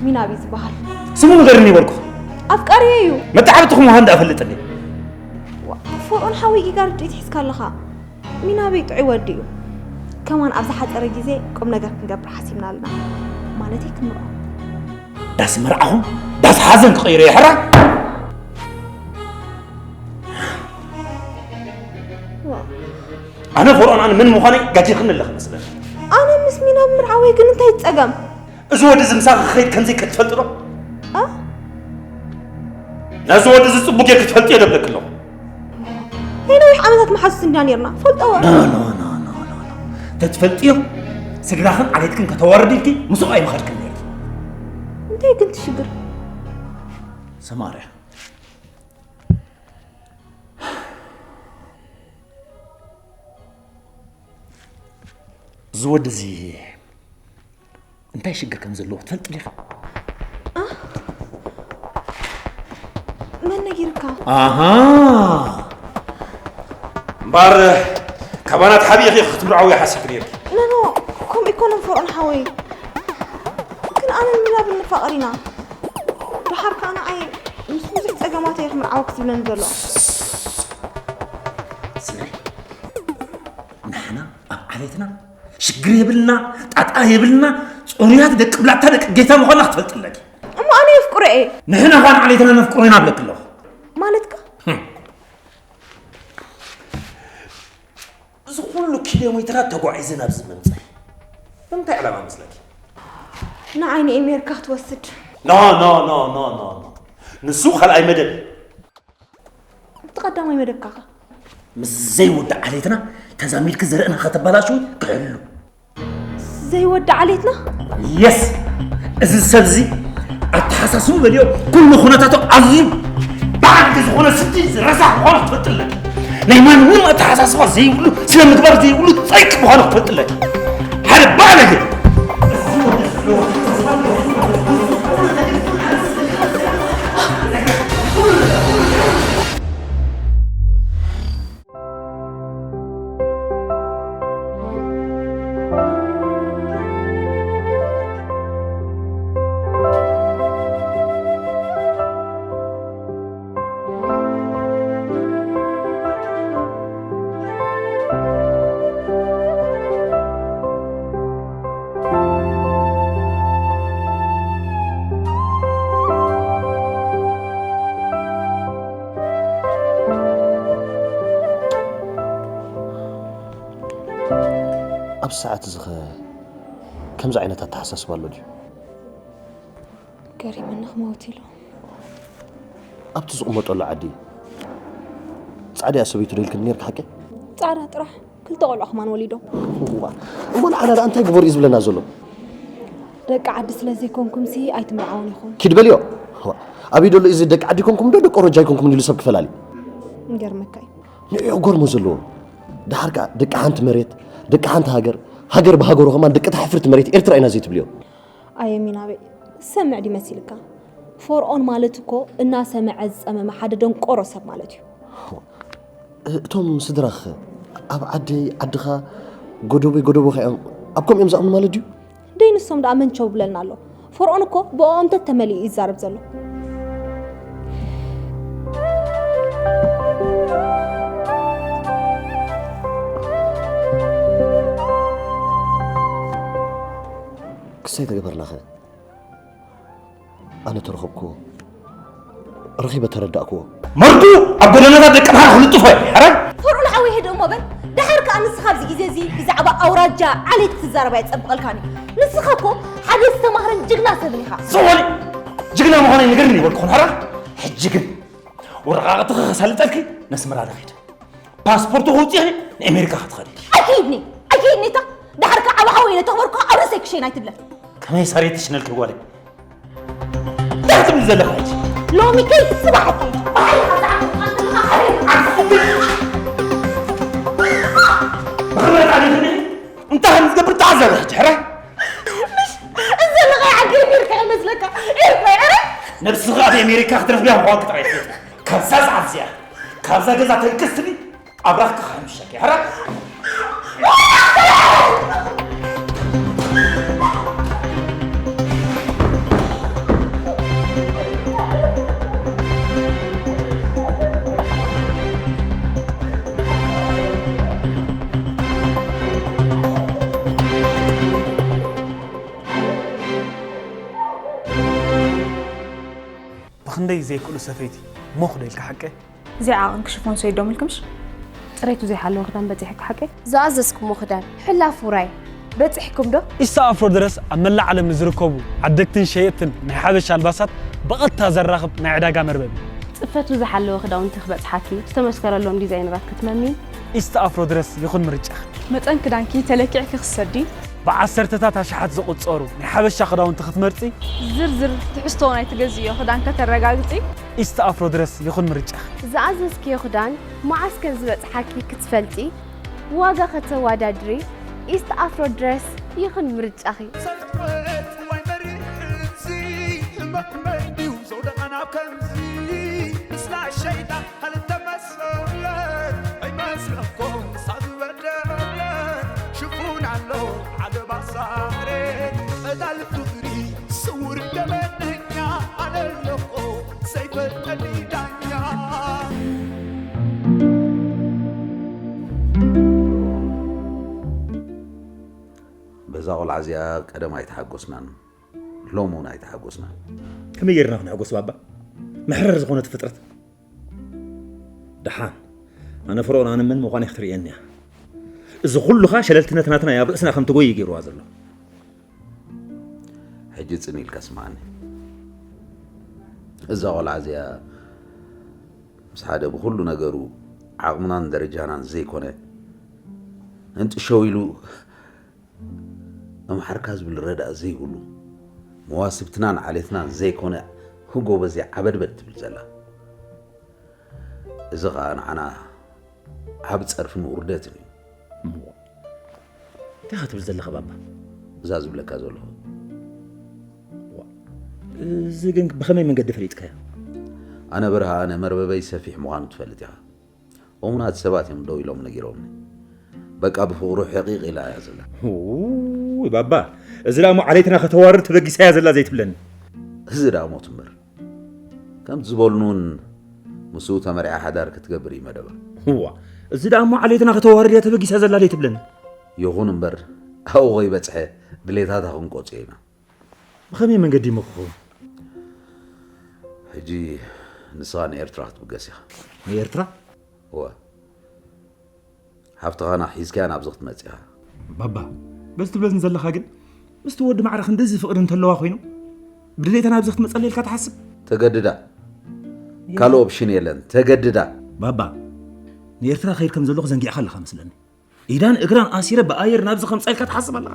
ሚናብ እዩ ዝበሃል። ስሙ ንገርኒ ይበልኩ። ኣፍቃሪየ እዩ። መተዓብትኹም ውሃ እንዳፈልጥኒ። ዋ፣ ፎርኦን ሓወይ ጌጋ ርድኢት ሒዝካ ኣለኻ። ሚናበይ ጥዑይ ወዲ እዩ። ከማን ኣብ ዝሓጸረ ግዜ ቁም ነገር ክንገብር ሓሲብና ኣለና። ማለተይ ክንምርዖ። ዳስ መርዓኹም ዳስ ሓዘን ክቕይሮ እየ ሕራይ። ኣነ ፈርዖን ኣነ መን ምዃነይ ጋጊኽኒ ኣለኺ መስለኒ። ኣነ ምስ ሚናብ ምርዓወይ ግን እንታይ ጸገም? እዚ ወዲ እዚ ምሳኺ ክኸይድ ከምዘይ ክትፈልጢ ዶ? ኣ? ነዚ ወዲ እዚ ጽቡቕ ጌርኪ ትፈልጥዮ ዶ እብለኪ ኣለኹ። ናይ ነዊሕ ዓመታት መሓዙት እንዲና ኔርና። ፈልጠወ። No, no, no, no, no, no. ተትፈልጥዮ ስድራኽን ዓሌትክን ከተዋርድ ኢልኪ ምስኡ ኣይምኸድክን ኔርኪ። እንታይ ግን ትሽግር? ሰማርያ። እዚ ወዲ እዚ እንታይ ሽግር ከም ዘለዎ ትፈልጥ ዲኻ? መን ነጊርካ? ኣሃ እምበኣር ካባና ተሓቢእኺ ክትምርዓዊ ሓሲብኪ ነይርኪ። ኖኖ ከምኡ ኣይኮነን ፈርዖን ሓወይ። ግን ኣነን ሚናብን ንፋቐር ኢና። ደሓር ከኣ ንዓይ ምስ ብዙሕ ጸገማት እየ ክምርዓወኪ ዝብለኒ ዘሎ። ስምዒ ንሕና ኣብ ዓሌትና ሽግር የብልና፣ ጣጣ የብልና፣ ጽሩያት ደቂ ብላታ ደቂ ጌታ ምዃንና ክትፈልጢ ኣለኪ። እሞ ኣነ የፍቅሮ እየ። ንሕና ኸኣ ንዓሌትና ነፍቅሮ ኢና እብለኪ ኣለኹ። ማለትካ? ህም። እዚ ኩሉ ኪሎ ሜትራት ተጓዒዘ ናብዚ ምምጻይ ብምንታይ ዕላማ መስለኪ? ንዓይ ንኤሜርካ ክትወስድ። ኖ ኖ ኖ ኖ ኖ ኖ ንሱ ካልኣይ መደብ እቲ ቀዳማይ መደብካ ከ? ምስ ዘይውዳእ ዓሌትና ተዛሚድኪ ዘርእና ከተበላሽዊ ክሕሉ። ዘይወዳእ ዓሌትና? የስ እዚ ሰብ እዚ ኣተሓሳስቡ በልዮ ኩሉ ኩነታቱ ኣዝዩ ብዓዲ ዝኾነ ስዲ ረሳሕ ምዃኑ ክትፈልጥለት ናይ ማንም ኣተሓሳስባ ዘይብሉ ስነ ምግባር ዘይብሉ ጸይቂ ምዃኑ ክትፈልጥለት ሓደ ባለገ ኣብዚ ሰዓት እዚ ኸ ከምዚ ዓይነት ኣተሓሳስባ ኣሎ ድዩ? ገሪመኒ ክመውት ኢሉ። ኣብቲ ዝቕመጠሉ ዓዲ ጻዕዳ እያ ሰበይቱ ዶ ኢልክኒ ነርኪ ሓቂ? ጻዕዳ ጥራሕ ክልተ ቆልዑ ከማን ወሊዶም። እዋ እሞ ንዓና ደኣ እንታይ ግበሩ እዩ ዝብለና ዘሎ? ደቂ ዓዲ ስለ ዘይኮንኩም ሲ ኣይትምርዓውን ኢኹም። ኪድ በልዮ። እዋ ኣበይ ደሎ እዚ ደቂ ዓዲ ይኮንኩም ዶ ደቂ ኦሮጃ ይኮንኩም ኢሉ ሰብ ክፈላሊ? ይገርመካ እዩ። ንዕኡ ክገርሞ ዘለዎ። ደሓር ከኣ ደቂ ሓንቲ መሬት፣ ደቂ ሓንቲ ሃገር፣ ሃገር ብሃገሩ ከማን ደቂ እታ ሕፍርቲ መሬት ኤርትራ ኢና ዘይትብልዮ? ኣየ ሚናበይ ዝሰምዕ ድዩ መሲልካ? ፈርዖን ማለት እኮ እናሰምዐ ዝጸመመ ሓደ ደንቆሮ ሰብ ማለት እዩ። እቶም ስድራኸ ኣብ ዓደይ ዓድኻ ጎደቦይ ጎደቦኻ እዮም ኣብ ከምኡ እዮም ዝኣምኑ ማለት ድዩ? ደይ ንሶም ደኣ መን ቸው ብለልና ኣሎ። ፈርዖን እኮ ብእኦም ተተመሊኡ እዩ ዝዛረብ ዘሎ። ክሳይ ተገበርናኸ ኣነ ተረኸብክዎ ረኺበ ተረዳእክዎ። መርዱ ኣብ ጎደናታት ደቂ ኣምሓራ ክልጥፎ እየ። ሕራይ። ፈርዑን ሓወይ ህድእ እሞ በል። ደሓር ከኣ ንስኻ ኣብዚ ግዜ እዚ ብዛዕባ ኣውራጃ ዓሌት ክትዛረብ ኣይጸብቐልካን እዩ። ንስኻ እኮ ሓደ ዝተማህረን ጅግና ሰብ ኢኻ። ጽወሊ ጅግና ምዃነይ ንገርኒ ይበልኩ ኹን ሕራ። ሕጂ ግን ወረቓቕትኺ ከሳልጠልኪ ነስመራ ልኺድ። ፓስፖርት ከውፅእኒ ንኣሜሪካ ክትኸዲ። ኣይከይድኒ ኣይከይድኒ እታ ድሓር ከዓ ዓቢ ሓወይ ነተኽበርኩ ኣብ ርእሰይ ክሸይን ኣይትብለን። ከመይ ሳሬት ትሽነልኪ ጓለይ? እንታይ ትብል ዘለኻ ሕጂ? ሎሚ ከይድ ጽባሕ ኣካይድ። ብኽብረት ኣሊኽኒ እንታይ ከም ዝገብር ተዓዘበ ሕጂ ሕራይ። እዚ ዘለኻ ዓዲ ኣሜሪካ ይመስለካ? ኤርትራ፣ ኤረ! ነብስኻ ኣብ ኣሜሪካ ክትረኽብያ ምዃንኪ ጥራይ ትፈልጢ። ካብዛ ሰዓት እዚኣ፣ ካብዛ ገዛ ተንቅስትኒ ኣብራኽካ ከሕምሸኪ። ሕራይ። ብኽንደይ ዘይክእሉ ሰፈይቲ ሞኽ ዶ ኢልካ ሓቀ? እዚኣ ዓቐን ክሽፎን ሰይዶም ኢልክምሽ? ጽሬቱ ዘይሓለወ ክዳን በጺሕኪ ሓቀ? ዝኣዘዝኩሞ ክዳን ሕላፍ ውራይ በጺሕኩም ዶ? ኢስታ ኣፍሮ ድረስ ኣብ መላእ ዓለም ንዝርከቡ ዓደግትን ሸየጥትን ናይ ሓበሻ ኣልባሳት ብቐጥታ ዘራኽብ ናይ ዕዳጋ መርበብ እዩ። ጽፈቱ ዝሓለወ ክዳውንቲ ክበጽሓኪ፣ ዝተመስከረሎም ዲዛይነራት ክትመምዪ። ኢስታ ኣፍሮ ድረስ ይኹን ምርጫኺ። መጠን ክዳንኪ ተለኪዕኪ ክትሰዲ። ብዓሰርተታት ኣሽሓት ዝቑጸሩ ናይ ሓበሻ ክዳውንቲ ክትመርጺ። ዝርዝር ትሕዝቶ ናይ ትገዝእዮ ክዳን ከተረጋግጺ። ኢስታ ኣፍሮ ድረስ ይኹን ምርጫኺ። ዝኣዘዝክዮ ክዳን መዓስ ከም ዝበጽሓኪ ክትፈልጢ፣ ዋጋ ከተወዳድሪ፣ ኢስት ኣፍሮ ድረስ ይኹን ምርጫኺ። ሰንበት ወይ መሪሕዚ፣ ህመት መን ድዩ ዘውደቐና ከምዚ? ምስላ ሸይጣን ክልተ መሰለን፣ ኣይመስለኩም ንሳ ዝበደለን። ሽፉን ኣሎ ዓገባ ሳሬ፣ ቀዳል ፍቕሪ ስውር ገበነኛ፣ ኣነ ኣለኹ ዘይፈልጠኒ ዳኛ። በዛ ቆልዓ እዚኣ ቀደም ኣይተሓጎስናን፣ ሎም እውን ኣይተሓጎስናን። ከመይ ጌርና ክንሕጎስ ባባ? መሕረር ዝኾነት ፍጥረት። ደሓን፣ ኣነ ፍርኦን ኣነ መን ምዃነይ ክትርእየኒ እያ። እዚ ኩሉኻ ሸለልትነት ናትና ኣብ ርእስና ከም ትጎይ ገይርዋ ዘሎ። ሕጂ ጽን ኢልካ ስምዓኒ። እዛ ቆልዓ እዚኣ ምስ ሓደ ብኹሉ ነገሩ ዓቕምናን ደረጃናን ዘይኮነ እንጥሸው ኢሉ ኣምሓርካ ዝብል ረዳእ ዘይብሉ መዋስብትናን ዓሌትናን ዘይኮነ ጎበዝ እያ ዓበድበድ ትብል ዘላ። እዚ ኸኣ ንዓና ዓብ ጸርፍን ውርደትን እዩ። እሞ እንታይ ኸ ትብል ዘለኻ ባባ? እዛ ዝብለካ ዘለኹ። ዋ፣ እዚ ግን ብኸመይ መንገዲ ፈሊጥካዮ? ኣነ በርሃ፣ ኣነ መርበበይ ሰፊሕ ምዃኑ ትፈልጥ ኢኻ። እሙናት ሰባት እዮም ደው ኢሎም ነጊሮምኒ። በቃ ብፍቕሩ ሕቒቕ ኢላ እያ ዘላ። ውይ ባባ፣ እዚ ደኣ እሞ ዓሌትና ከተዋርድ ተበጊሳ እያ ዘላ ዘይትብለኒ። እዚ ደኣ ሞት እምበር። ከምቲ ዝበሉኒ እውን ምስኡ ተመርዒያ ሓዳር ክትገብር እዩ መደባ። እዋ፣ እዚ ደኣ እሞ ዓሌትና ከተዋርድ እያ ተበጊሳ ዘላ ዘይትብለኒ። ይኹን እምበር ኣብኡ ከይበጽሐ ድሌታታ ክንቆጽዮ ኢና። ብኸመይ መንገዲ እሞ ክኸውን? ሕጂ ንስኻ ንኤርትራ ክትብገስ ኢኻ። ንኤርትራ? እወ። ሓፍትኻና ሒዝካያ ናብዚ ክትመጽእ ኢኻ። ባባ፣ በዚ ትብለኒ ዘለኻ ግን ምስቲ ወዲ ማዕረ ክንድዚ ፍቕሪ እንተለዋ ኮይኑ ብድሌታ ናብዚ ክትመጸለይ ኢልካ ትሓስብ? ተገድዳ። ካልእ ኦፕሽን የለን። ተገድዳ። ባባ፣ ንኤርትራ ክኸይድ ከም ዘለኹ ዘንጊዕካ ኣለኻ መስለኒ። ኢዳን እግራን ኣሲረ ብኣየር ናብዚ ከምጻ ኢልካ ትሓስብ ኣለኻ?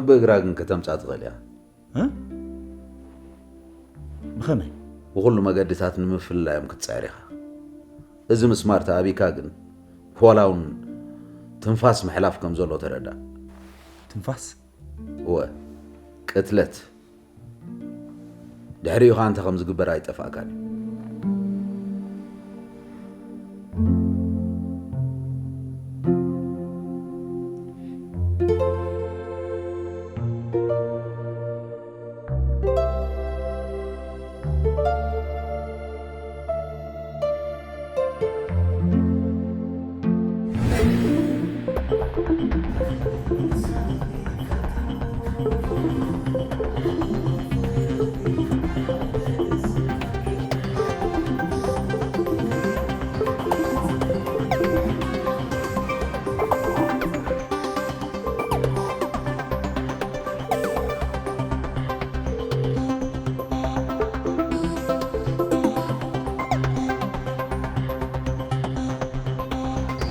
ብእግራ ግን ከተምጻ ትኽእል እያ። እ? ብኸመይ? ብኹሉ መገድታት ንምፍልላዮም ክትጽዕር ኢኻ። እዚ ምስ ማርታ ኣቢካ ግን ዋላ እውን ትንፋስ ምሕላፍ ከም ዘሎ ተረዳእ። ትንፋስ? እወ፣ ቅትለት። ድሕሪኡ ኸኣ እንታይ ከም ዝግበር ኣይጠፍኣካን እዩ።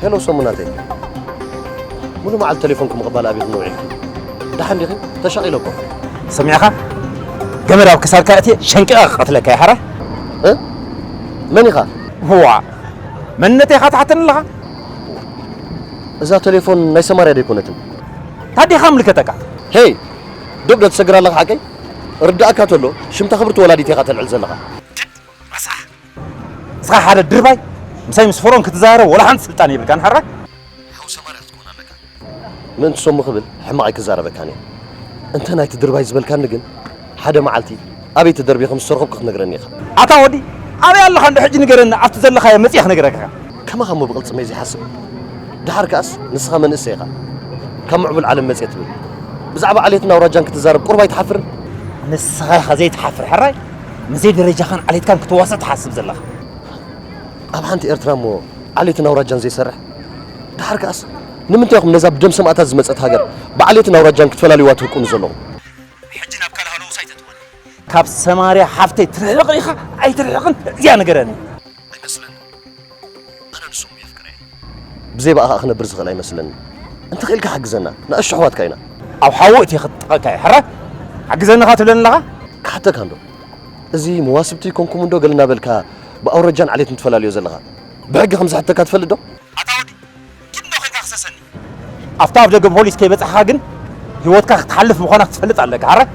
ሄሎ ሰሙናተይ፣ ሙሉ መዓልቲ ቴሌፎን ክምቕባል ኣቢኹም ውዒልኩም። ደሓን ዲኺ? ተሻቒለ እኮ። ሰሚዕኻ? ገመድ ኣብ ክሳድካ እትየ ሸንቂቐ ክቐትለካ እየ፣ ሓራይ? እ? መን ኢኻ? ዋ፣ መንነተይ ኢኻ ትሓተኒ ኣለኻ? እዛ ቴሌፎን ናይ ሰማርያ ዶ ኣይኮነትን? ታዲኻ ምልከተካ? ሄይ! ዶብ ዶ ትሰግር ኣለኻ ሓቀይ? ርዳእካ ተሎ፣ ሽምታ ክብርቲ ወላዲት ኢኻ ተልዕል ዘለኻ። ረሳሕ! ንስኻ ሓደ ድርባይ፣ ምሳይ ምስ ፈርዖን ክትዛረብ ወላ ሓንቲ ስልጣን የብልካን፣ ሓራይ? ሓው ሰማርያ ክትከውን ኣለካ። ምእንቲ ሰሙ ክብል ሕማቕ ኣይክዛረበካን እየ። እንተ ናይቲ ድርባይ ዝበልካኒ ግን፣ ሓደ መዓልቲ ኣበይ ተደርብየ ከም ዝተረኸብኩ ክትነግረኒ ኢኻ። ኣታ ወዲ፣ ኣበይ ኣለኻ እንዶ ሕጂ ንገረኒ፣ ኣብቲ ዘለኻዮ መጺአ ክነግረካ። ከማኻ እሞ ብቕልጽመይ ዘይሓስብ። ደሓር ከኣስ ንስኻ መንእሰይ ኢኻ። ካብ ምዕቡል ዓለም መጽየ ትብል። ብዛዕባ ዓሌትን ኣውራጃን ክትዛረብ ቁሩብ ኣይትሓፍርን? ንስኻ ኢኻ ዘይትሓፍር ሕራይ። ምስዘይ ደረጃኻን ዓሌትካን ክትዋሰእ ትሓስብ ዘለኻ። ኣብ ሓንቲ ኤርትራ እሞ ዓሌትን ኣውራጃን ዘይሰርሕ? ደሓር ከኣስ ንምንታይ ኢኹም ነዛ ብደም ሰማእታት ዝመጸት ሃገር ብዓሌትን ኣውራጃን ክትፈላልዩዋ ትህቁኑ ዘለኹም? ሕጂ ናብ ካልእ ሃለውስ ኣይተእትወኒ። ካብ ሰማርያ ሓፍተይ ትርሕቕ ኢኻ ኣይትርሕቕን እዚኣ ንገረኒ። ኣይመስለንን። ኣነ ንሶም የፍቅረ እየ። ብዘይ ብኣኻ ክነብር ዝኽእል ኣይመስለንን። እንተኽኢልካ ሓግዘና፣ ንኣሽቱ ኣሕዋትካ ኢና። ኣብ ሓዊ እትየ ክጥቐካ እየ። ሕራይ፣ ሓግዘኒ ኸኣ ትብለኒ ኣለኻ? ክሓተካ እንዶ። እዚ መዋስብቲ ኣይኮንኩም እንዶ ገለ እናበልካ ብኣውራጃን ዓሌትን ትፈላልዮ ዘለኻ? ብሕጊ ከም ዝሕተካ ትፈልጥ ዶ? ኣታ ወዲ፣ ኪድ እንዶ ኾይንካ ክሰሰኒ። ኣብታ ኣብ ደገ ፖሊስ ከይበጻሕኻ ግን ህይወትካ ክትሓልፍ ምዃና ክትፈልጥ ኣለካ። ሕራይ፣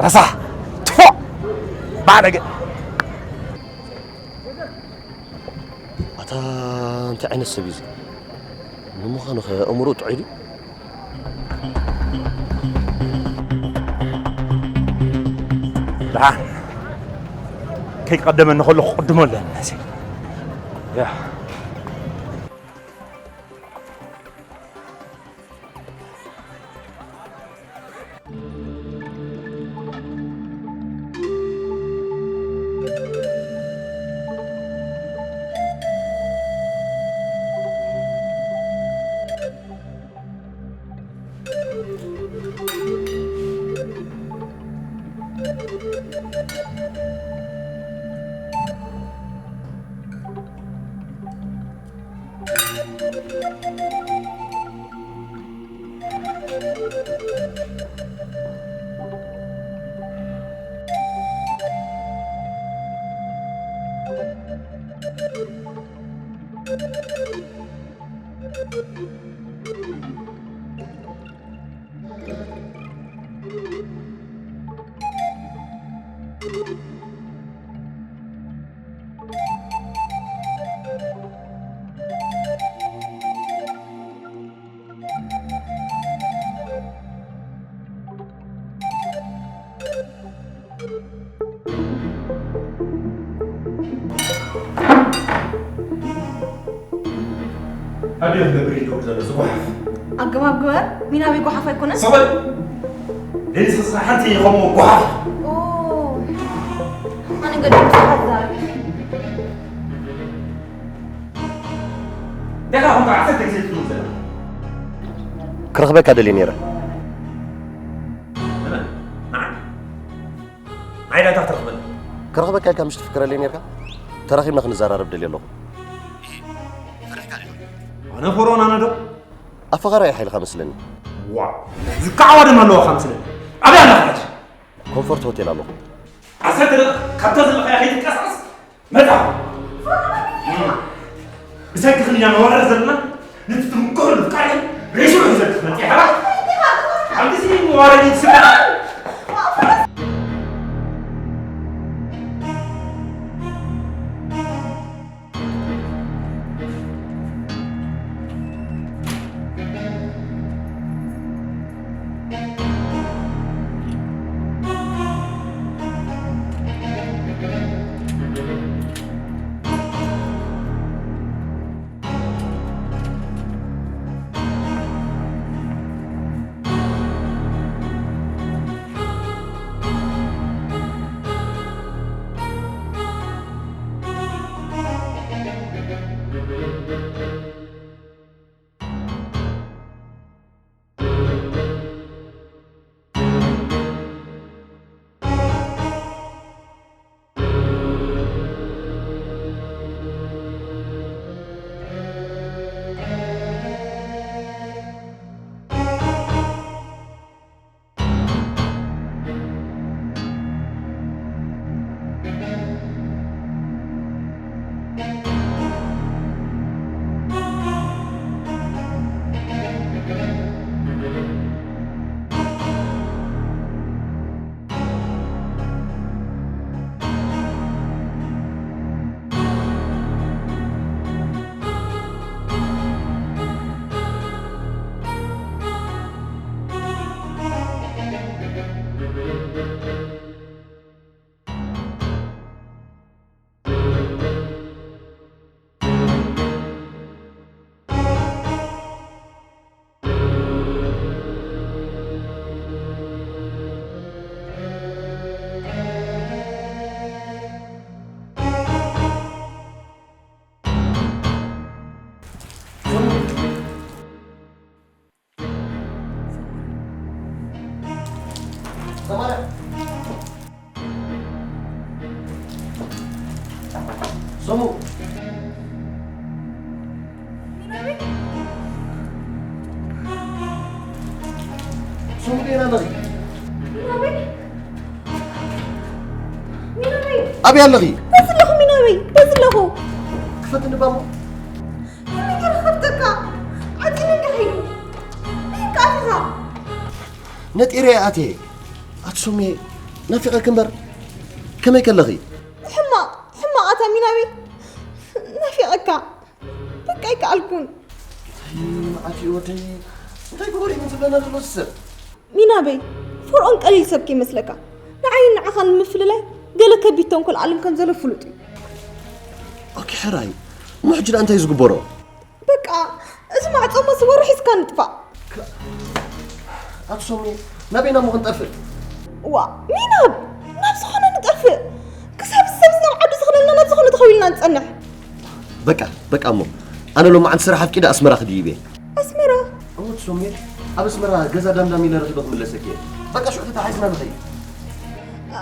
ረሳሕ፣ ትፎእ፣ ባዕለገ። ኣታ እንታይ ዓይነት ሰብ እዩ እዚ? ንምዃኑ ኸ ኣእምሮኡ ጥዑይ ድዩ? ደሓን ከይቀደመኒ ከሎ ክቕድሞ ኣለኒ ነዚ። ያ። ኣበይ ክገብር እዩ ደው ዘሎ ዝጓሓፍ? ኣገባብ ግበር፣ ሚናበይ ጓሓፍ ኣይኮነን። ሰበል! ሌሊት ስስራ ሓንቲ ኢኹም ጓሓፍ! ኦ፣ ኣነ ገዲም ስሓት ዛረብ። ደኻ ኹንካ ዓሰርተ ግዜ ትጥምት ዘለኻ። ክረኽበካ ደልየ ነይረ። ንመን? ንዓይ? ንዓይ ዳታ ክትረኽበኒ? ክረኽበካ ኢልካ ምሽ ትፍክረለይ ነይርካ? ተራኺብና ክንዘራረብ ደልየ ኣለኹ። ኢሂ፣ ፈሪሕካ ዲኻ? ኣነ ፈርዖን ኣነ ዶ? ኣፈኻራይ ሓይልኻ መስለኒ። ዋ፣ ዝከዓዋ ደም ኣለዋኻ መስለኒ። ኣበይ ኣለኻ ሕጂ? ኮንፎርት ሆቴል ኣለኹ። ዓሰርተ ደቂቕ ካብታ ዘለኻያ ከይትንቀሳቐስ መጻ። ብሰንክኽን ኢና ነዋርር ዘለና። ነቲ ትምክሕሉ ፍቃድን ሬስኡ ሒዘ ክትመጽእ ኢኻ። ኣብ ግዜ መዋረዲ ትስምዕ። ሰሙ። ሚናቤ። ሰሙ፣ ዴና ኣለኺ? ሚናቤ። ሚናቤ። ኣበይ ኣለኺ? በዚ ኣለኹ ሚናቤ፣ በዚ ኣለኹ። ክፈትኒ ባሞ። ከመይ ገይረ ክኸፍተካ? ዓፂኒ እንዲ ከይዱ። በቃ ኣቲኻ። ነጢረ እየ ኣትየ። ኣቲ ሰሙየ፣ ናፊቐኪ እምበር። ከመይ ከለኺ? ሕማቕ፣ ሕማቕ ኣታ ሚናቤ። ናፊቐካ። በቃ ኣይከኣልኩን። ኣይ፣ መዓት እዩ ወደይ። እንታይ ክብር እዩ ዝብለና ዘሎ እዚ ሰብ? ሚናቤ፣ ፈርዖን ቀሊል ሰብ ከይመስለካ። ንዓይን ንዓኻን ንምፍልላይ ገለ ከቢድ ተንኮል ዓለም ከም ዘሎ ፍሉጥ እዩ። ኦኬ፣ ሕራይ። እሞ ሕጂ ደኣ እንታይ እዩ ዝግበሮ? በቃ፣ እዚ ማዕጾ እሞ ስወር ሒዝካ ንጥፋእ። ኣቲ ሰሙየ፣ ናበይና እሞ ክንጠፍእ? ዋ፣ ሚናብ፣ ናብ ዝኾነ ንጠፍእ። ክሳብ ሰብ ናብ ዓዱ ዝኽለልና ናብ ዝኾነ ተኸዊልና ንጸንሕ። በቃ፣ በቃ እሞ። ኣነ ሎማዓንቲ ስራሕ ኣፍቂደ ኣስመራ ክድይብ እየ። ኣስመራ? እወ፣ ኣቲ ሰሙየ፣ ኣብ ኣስመራ ገዛ ዳምዳም ኢለ ረኺበ ክምለሰኪ እየ። በቃ፣ ሽዑ ተተሓሒዝና ንኸይድ።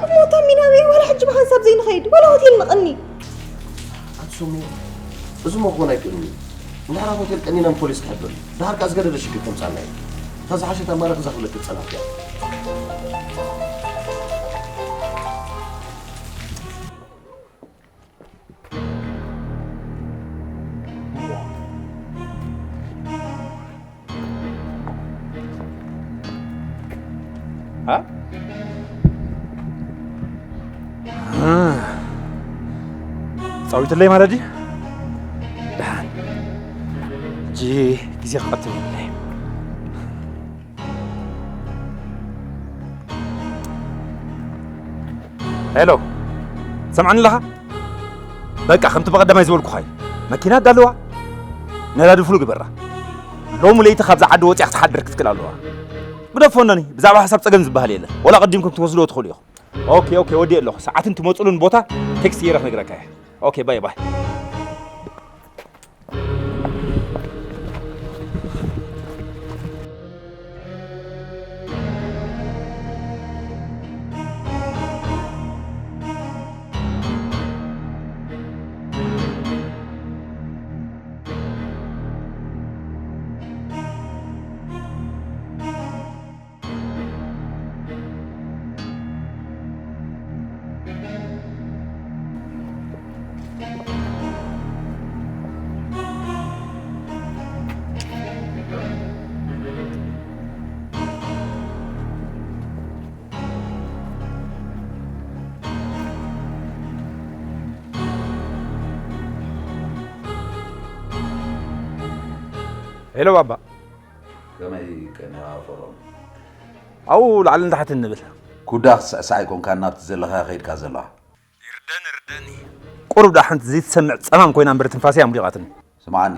እሞ እታ ሚናቤ፣ ዋላ ሕጂ ብሓንሳብ ዘይንኸይድ፣ ዋላ ሆቴል ንቐኒ። ኣቲ ሰሙየ፣ እዚ እሞ ክኾን ኣይክእልን እዩ። እንድሕር ኣብ ሆቴል ቀኒና ንፖሊስ ክሕብር እዩ። ድሓር ከኣ ዝገደደ ሽግር ከምጽኣልና እዩ። እታ ዝሓሸት ኣማራጺ እዛ ክብለኪ ዝጸናሕኩ እያ። አ? አ። ጻዊትለይ ማለት ድዩ? ደሓን። ሕጂ ግዜ ክቐትል የብለይን። ሄሎ፣ ትሰምዓኒ ኣለኻ? በቃ፣ ከምቲ ብቐዳማይ ዝበልኩኻ እዩ። መኪና ኣዳልዋ፣ ነዳዲ ፍሉ ግበራ። ሎሚ ለይቲ ካብዛ ዓዲ ወፂኣ ክትሓድር ክትክእል ኣለዋ። ግደፎ እኖኒ፣ ብዛዕባ ሓሳብ ፀገም ዝበሃል የለን። ወላ ቀዲምኩም ክትወስድዎ ትኽእሉ ኢኹም። ኦኬ፣ ኦኬ፣ ወዲኤ ኣለኹ። ሰዓትን ትመፅሉን ቦታ ቴክስት ገይረ ክነግረካ እየ። ኦኬ፣ ባይ ባይ። ሄሎ ባባ። ከመይ ቀኒኻ ፈርዖን? ኣብኡ ላዕልን ታሕትን ንብል። ኩዳ ክትስዕስዕ ኣይኮንካን ናብቲ ዘለኻዮ ከይድካ ዘለኻ። ይርደኒ፣ ይርደኒ። ቁሩብ ደኣ ሓንቲ ዘይትሰምዕ ጸማም ኮይና እምበር ትንፋሰይ ኣምሊቓትኒ። ስምዓኒ፣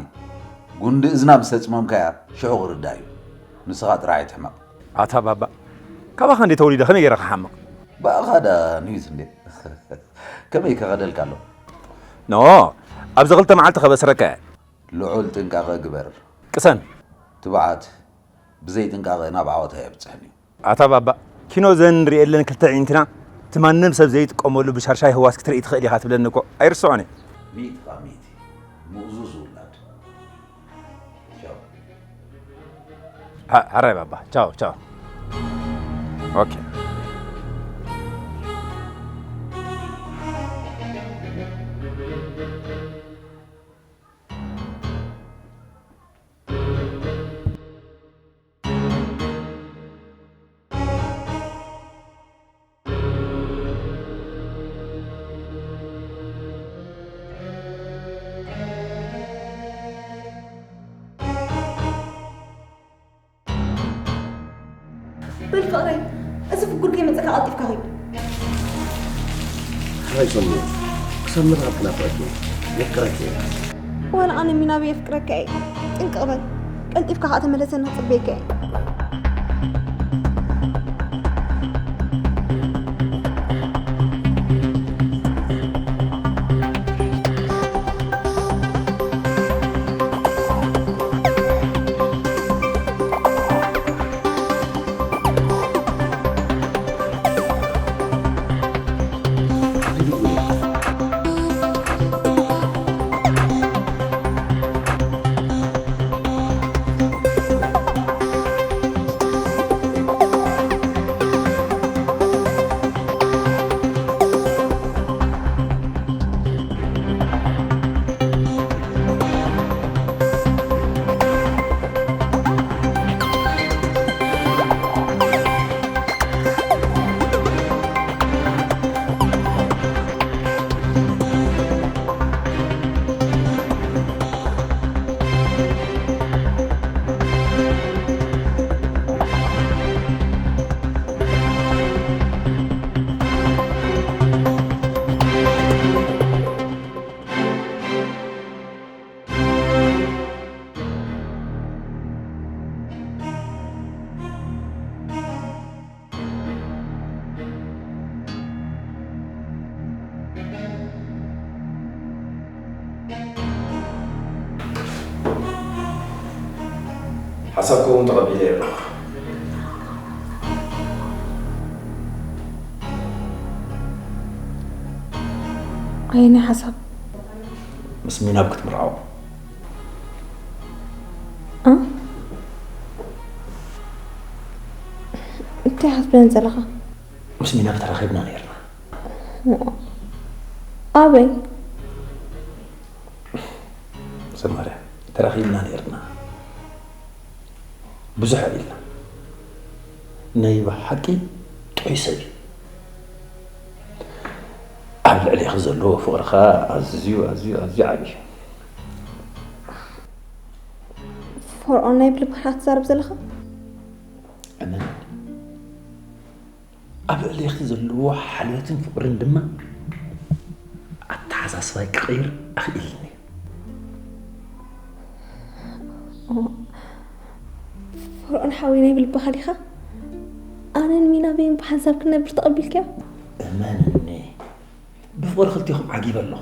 ጉንዲ እዝና ምስ ተጽመምካያ ሽዑ ክርዳእ እዩ። ንስኻ ጥራሕ ኣይትሕመቕ። ኣታ ባባ፣ ካባኻ እንዴ ተወሊደ ከመይ ገይረ ክሓምቕ? ብኣኻ ደኣ ንዩት እንዴ። ከመይ ከኸደልካ ኣሎ? ኖ፣ ኣብዚ ክልተ መዓልቲ ከበስረካ እየ። ልዑል ጥንቃቐ ግበር። ቅሰን። ትብዓት ብዘይ ጥንቃቐ ናብ ዓወት ኣየብጽሕን እዩ። ኣታ ባባ፣ ኪኖ ዘን ንሪኤለን ክልተ ኣዒንትና፣ እቲ ማንም ሰብ ዘይጥቀመሉ ብሻርሻይ ህዋስ ክትርኢ ትኽእል ኢኻ ትብለኒ እኮ ኣይርስዖን እየ። ሚእቲ ካብ ሚእቲ። ምእዙዝ ውላድ። ቻው። ሀ-፣ ሀራይ ባባ። ቻው፣ ቻው። ኦኬ። በል ፍቕረይ፣ እዚ ፍጉር ከይመጸካ ቀልጢፍካ ኺድ። ሕራይ ሰኑ፣ ክሳብ ምራብ ክናፍቐኪ እየ። የፍቅረኪ እየ። ዋላ ኣነ ሚናበይ የፍቅረካ እየ። ጥንቅቕ በል። ቀልጢፍካ ኸኣ ተመለሰኒ ክጽበየካ እየ። ሓሳብኩም እውን ተቐቢለ ኣለኹ። ኣየናይ ሓሳብ? ምስ ሚናብ ክትምርዓው። እ? እንታይ ሓስበን ዘለኻ? ምስ ሚናብ ተራኺብና ነይርና። ኣበይ? ሰማርያ፣ ተራኺብና ነይርና። ብዙሕ ኢልና። ናይ ብሓቂ ጥዑይ ሰብ እዩ። ኣብ ልዕሌኺ ዘለዎ ፍቕሪ ኸኣ ኣዝዩ፣ ኣዝዩ፣ ኣዝዩ ዓቢ እዩ። ፈርዖን ናይ ብልብኻ ትዛረብ ዘለኻ? እመነኒ። ኣብ ልዕሌኺ ዘለዎ ሓልዮትን ፍቕርን ድማ ኣተሓሳስባይ ክቕይር ኣኽኢልኒ። ኦ፣ ፈርዖን ሓወይ ናይ ብልብኻ ዲኻ? ኣነን ሚናቤን ብሓንሳብ ክንነብር ተቐቢልካዮ? እመንኒ፣ ብፍቕሪ ክልቴኹም ዓጊበ ኣለኹ።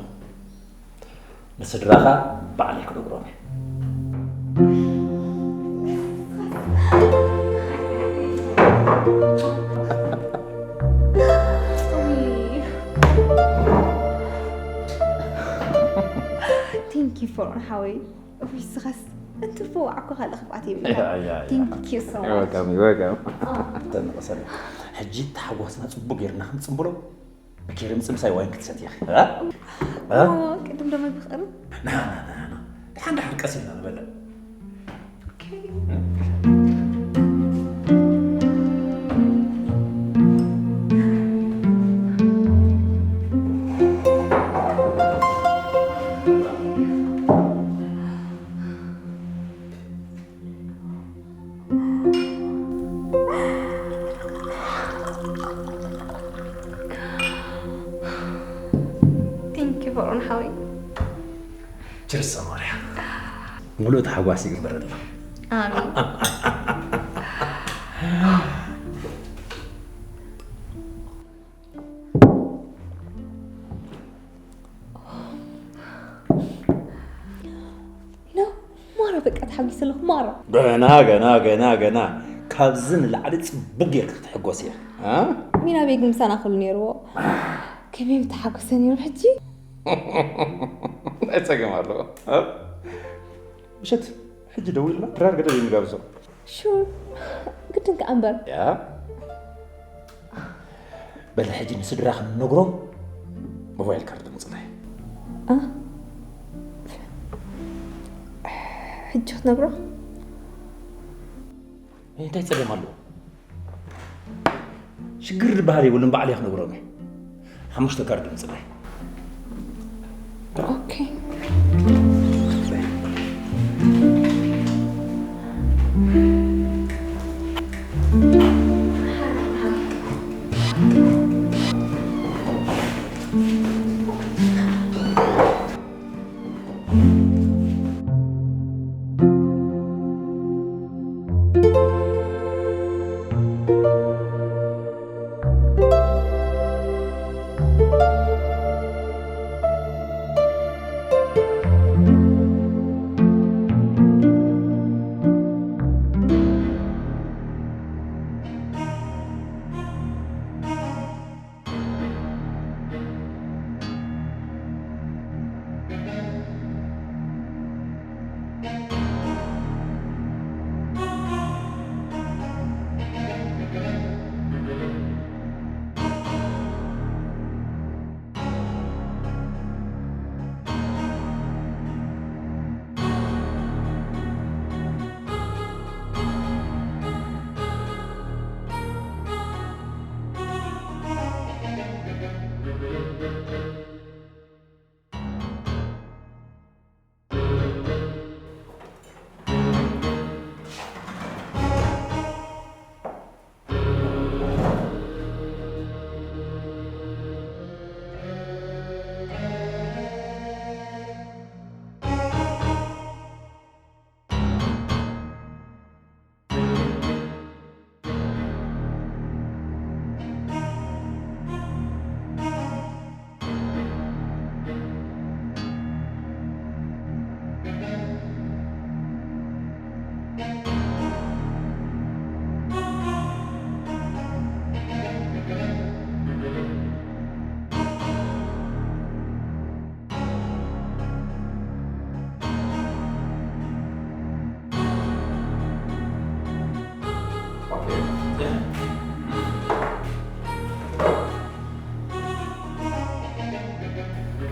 ንስድራኻ ባዕለይ ክነግሮም እየ። Thank you ፈርዖን ሓወይ። እውይ ስኸስ እንትፈዋዕኮ ካልእ ክፍኣት የብልካ። ያ፣ ያ፣ ያ። Thank you so much። Welcome, welcome። ሰኒ፣ ሰኒ። ሕጂ ተሓጓስና ጽቡቅ ጌርና ክንጽንብሎ ብኬሪ ምጽ ምሳይ ዋይን ክትሰትያ። እ? እ? ኦ፣ ቅድም ደሞ ይብኽርን? ና፣ ና፣ ና፣ ና። ደሓን ደሓን ቀስ ኢልና ንበልዕ። ኦኬ። Thank you ፈርዖን ሓወይ። ችርስ ሰማርያ። ሙሉእ ተሓጓስ ይግበረልና። ኣሜን። ኖ፣ ማራ በቃ ተሓጒሰ ኣለኹ፣ ማራ። ገና፣ ገና፣ ገና፣ ገና። ካብዚ ንላዕሊ ጽቡቅ ጌርካ ክትሕጎስ እየ። እ? ሚና ቤግ ምሳና ክህሉ ነይርዎ። ከመይ ምተሓጎሰ ነይሩ ሕጂ? እንታይ ጸገም ኣለዎ? እ? ምሸት ሕጂ ደዊልና ድራር ገደል እዩ ንጋብዞ። ሹር፣ ግድን ከኣ እምበር። ያ? በሊ ሕጂ ንስድራ ክንነግሮም ሞባይል ካርድ ምጽናይ። እ? ሕጂ ክትነግሮ? እንታይ ጸገም ኣለዎ? ሽግር ዝበሃል የብሉን፣ ባዕለይ ክነግሮም እየ። ሓሙሽተ ካርድ ምጽናይ። ኦኬ።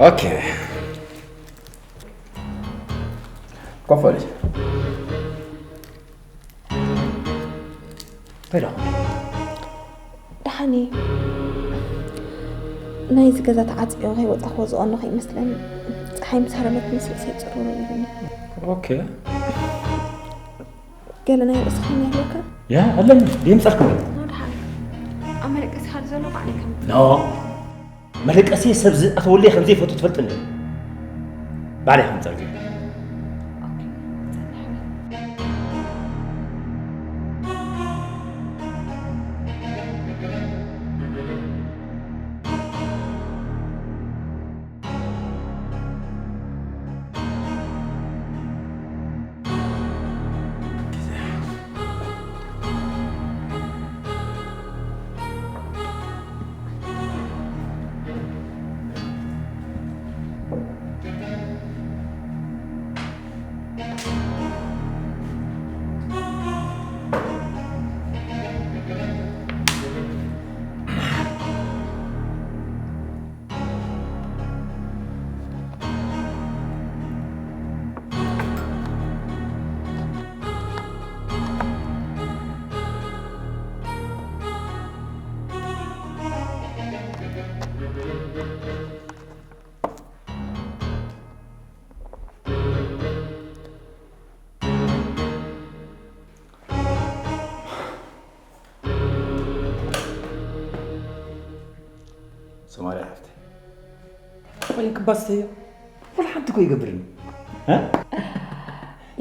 ኦኬ። ኮፈል። እንታይ ደኣ? ደሓን እየ። ናይዚ ገዛ ተዓጽዮ ከይወጻኹ ዝቐነኹ ይመስለኒ። ጸሓይ ምስ ሃረመት ምስ ርእሰይ ጽሩሩ ኢሉኒ። ኦኬ። ገለ ናይ ርእስኻ ይህልወካ? ያ፣ ኣለኒ። ድምጻኩም። ኖ፣ ደሓን። ኣብ መደቀሲ ካብ ዘሎ ባዕለይ ከም ኖ። መደቀሲ ሰብ ዝኣተወለይ ከም ዘይፈቱ ትፈልጥ እንደ። ባዕለይ ከም ጸርግ። ኦኬ፣ ጸንሕ። ሰማርያ ሓፍተይ። ወይን ክባሰዮ። ወላ ሓንቲ እኮ ይገብርኒ። እ?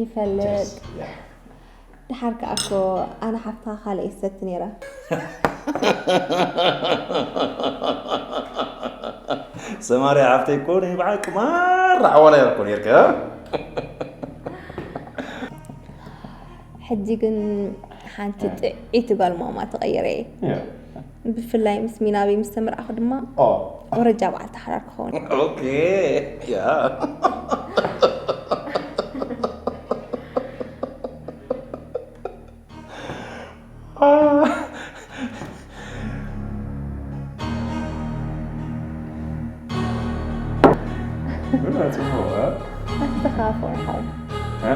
ይፈልጥ። ያ። ደሓር ከኣ እኮ ኣነ ሓፍትኻ ካልእ እየ ዝሰቲ ነይረ። ሰማርያ ሓፍተይ እኮ ናይ ብሓቂ ማራ ዓዋላ እያ እኮ ነይርካ። ሕጂ ግን ሓንቲ ጥዕይቲ ጓል ማማ ተቐይረ እየ። ያ። ብፍላይ ምስ ሚናበይ ምስ ተመርዓኹ ድማ ኦ። ወረጃ በዓል ተሓራር ክኸውን። ኦኬ፣ ያ። ምን ጽቡቕ፣ እ? ኣስተኻፎ ሓው። እ?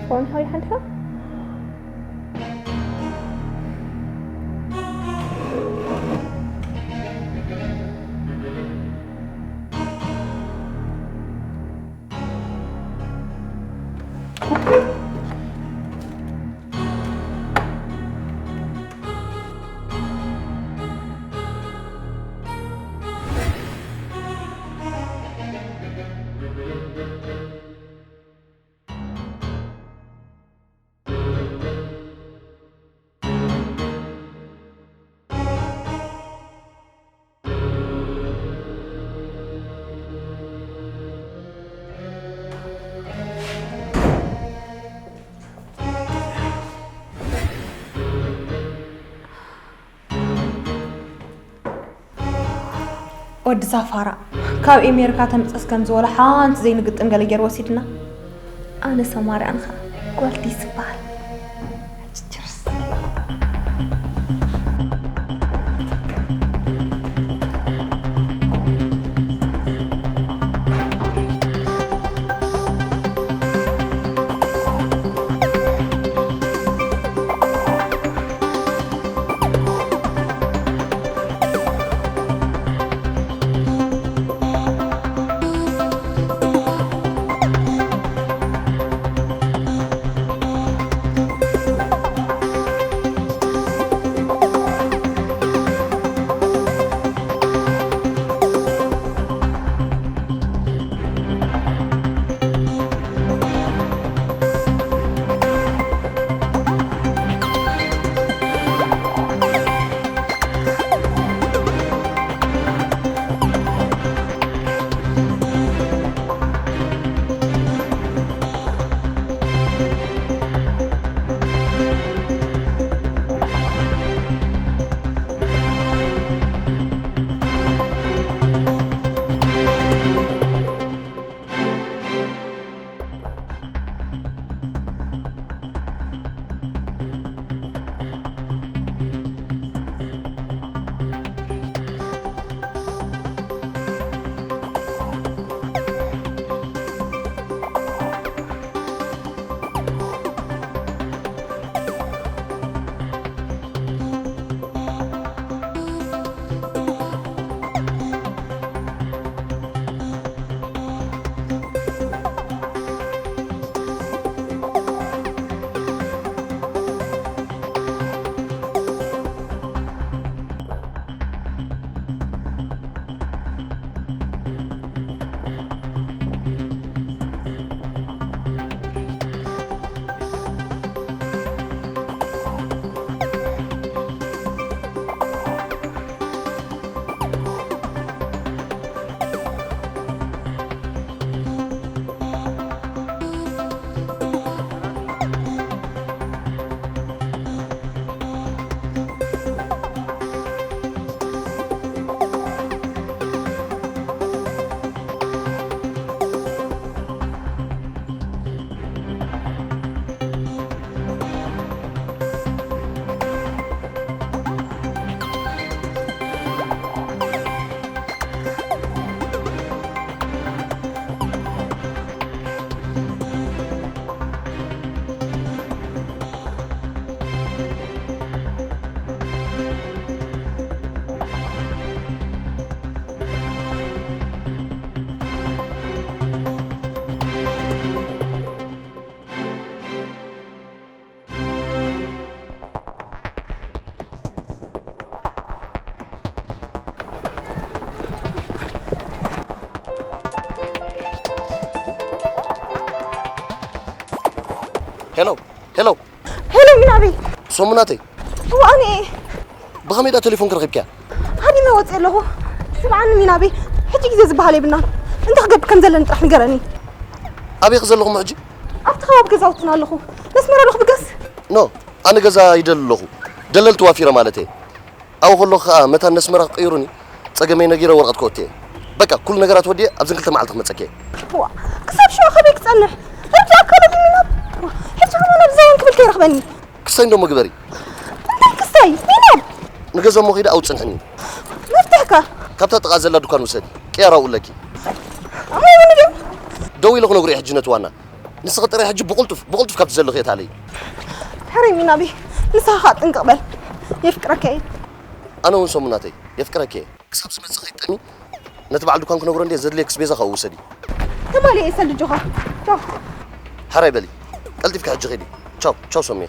ፎን ሃይ ሓንታ? ወዲ ሳፋራ ካብ ኤሜሪካ ተምፅስ ከምዚ ወላ ሓንቲ ዘይንግጥም ገለ ገይሩ ወሲድና። ኣነ ሰማርያ ንኻ ጓል ዲስ ዝበሃል። ችርስ። ሄሎ። ሄሎ ሚናበይ። ሰሙናተይ። እዋእ፣ ኣነ እየ። ብኸመይ ደኣ ቴሌፎን ክረኺብኪያ? ሃዲመ ወፂእ ኣለኹ። ስምዓኒ ሚናበይ፣ ሕጂ ግዜ ዝበሃል የብልናን። እንታይ ክገብር ከም ዘለኒ ጥራሕ ንገረኒ። ኣበይ ዘለኹም ሕጂ? ኣብቲ ከባቢ ገዛውትና ኣለኹ። ነስመራ ኣለኹ ብገስ። ኖ፣ ኣነ ገዛ ይደሊ ኣለኹ። ደለልቲ ዋፊረ ማለት እየ። ኣብኡ ከለኹ ከኣ መታን ነስመራ ክቕይሩኒ ጸገመይ ነጊረ ወረቐት ከወቲ እየ። በቃ፣ ኩሉ ነገራት ወዲየ ኣብዘን ክልተ መዓልቲ ክመጸኪ እየ። ዋ፣ ክሳብ ሽዑ ከበይ ክጸንሕ? ሕጂ ኣካለ ድዩ ሚናብ? ዋ፣ ሕጂ ከማን ኣብዚ ዘበን ክብል ከይረኽበኒ። ክስታይ እንዶ እሞ ግበሪ። እንታይ ክስታይ? ሚናብ? ንገዛ እሞ ከይደ ኣብኡ ጽንሕኒ። መፍትሕካ? ካብታ ጥቓ ዘላ ድኳን ውሰዲ። ቅያር ኣብኡ ኣለኪ። ኣሞ እውን ድዩ? ደው ኢለ ክነግሮ እየ ሕጂ ነቲ ዋና። ንስኺ ጥራይ ሕጂ ብቕልጡፍ፣ ብቕልጡፍ ካብቲ ዘለኽዮ እታለይ። ሕረይ ሚናቢ፣ ንስኻ ኸኣ ጥንቅቕ በል። የፍቅረካ እየ። ኣነ እውን ሰሙናተይ፣ የፍቅረኪ እየ። ክሳብ ዝመጽእ ከይትጠሚ፣ ነቲ በዓል ድኳን ክነግሮ እንድየ፣ ዘድልየኪ ኣስቤዛ ካብኡ ውሰዲ። ትማሊ እየ ሰልድ ጆኻ። ቻው። ሕራይ በሊ። ቀልጢፍኪ ሕጂ ኺዲ። ቻው፣ ቻው ሰሙየ።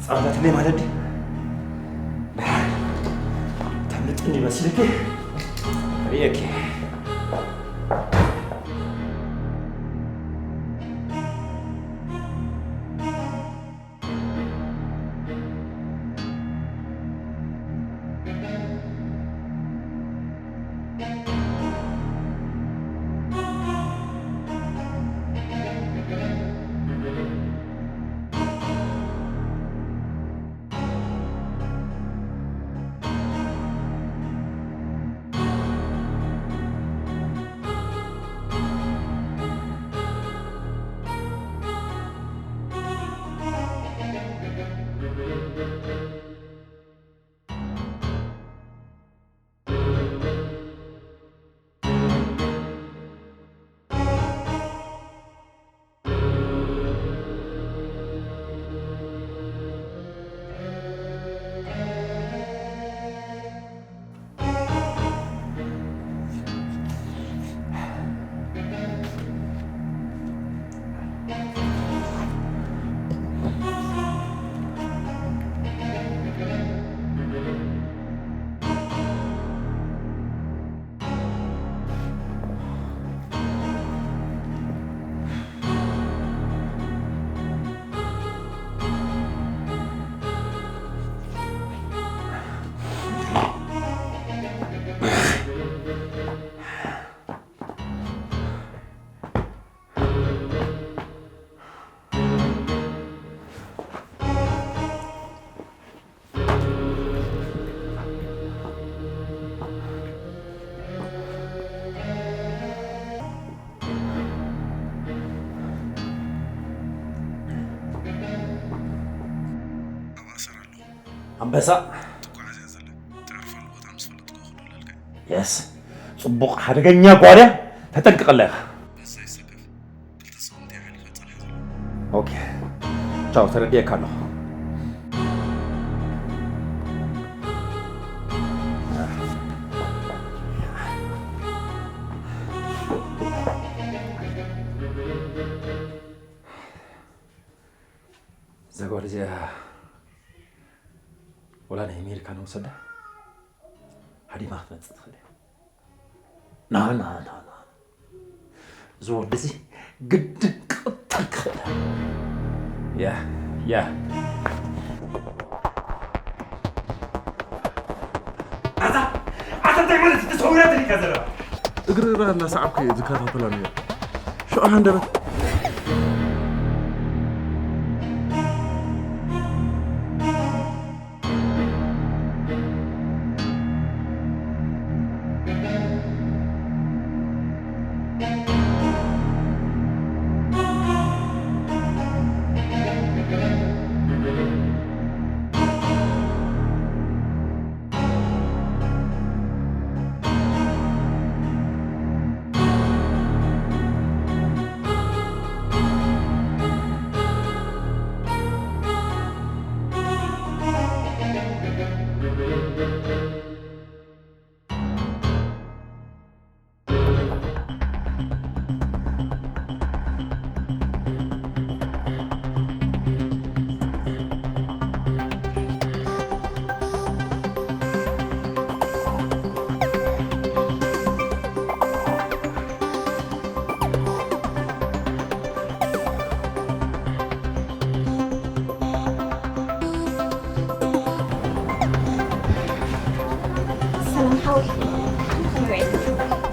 ጻዕዳትለይ ማለት ድዩ? ተምልጥኒ መስልኪ? ርእየኪ። ኣንበሳ። ትጓዓዝ እያ ዘላ። ትዕርፈሉ ቦታ ምስ ፈለጥኩ ክድውለልካ እየ። የስ። ጽቡቕ ሓደገኛ ጓድያ ተጠንቅቐላ ኢኻ። በዛ ይሰከፍ። ክልተ ሰሙን እያ ሓሊፋ ጸኒሓ ዘላ። ኦኬ። ቻው፣ ተረዲኤካ ኣለኹ። እዛ ጓል እዚኣ ወላ ናይ ኣሜሪካ ንውሰዳ፣ ሃዲማ ክትመጽእ ትኽእል እያ። ና፣ ና፣ ና፣ ና። እዚ ወዲ እዚ ግድን ክቕተል ክኽእል። ያ፣ ያ። ኣታ፣ ኣታ እንታይ ማለት እዩ? ተሰዊራ ትሪካ ዘለኻ? እግሪ እግራ እናሰዓብኩ እየ ዝከታተላ ነይረ። ሽዑ ሃንደበት።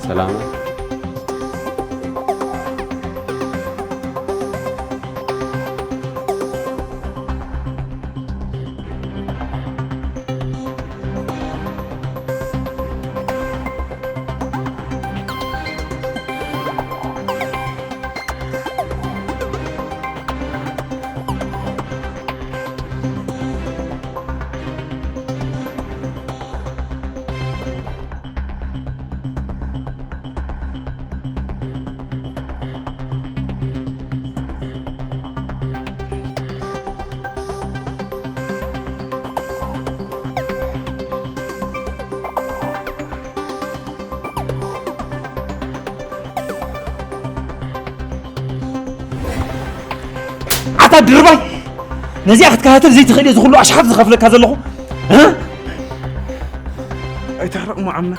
ሰላም። ኣታ ድርባይ፣ ነዚኣ ክትከታተል ዘይትኽእል እየ፣ እዚ ኩሉ ኣሽሓት ዝኸፍለካ ዘለኹ። እ? ኣይትሕረቕ ሞዓምና።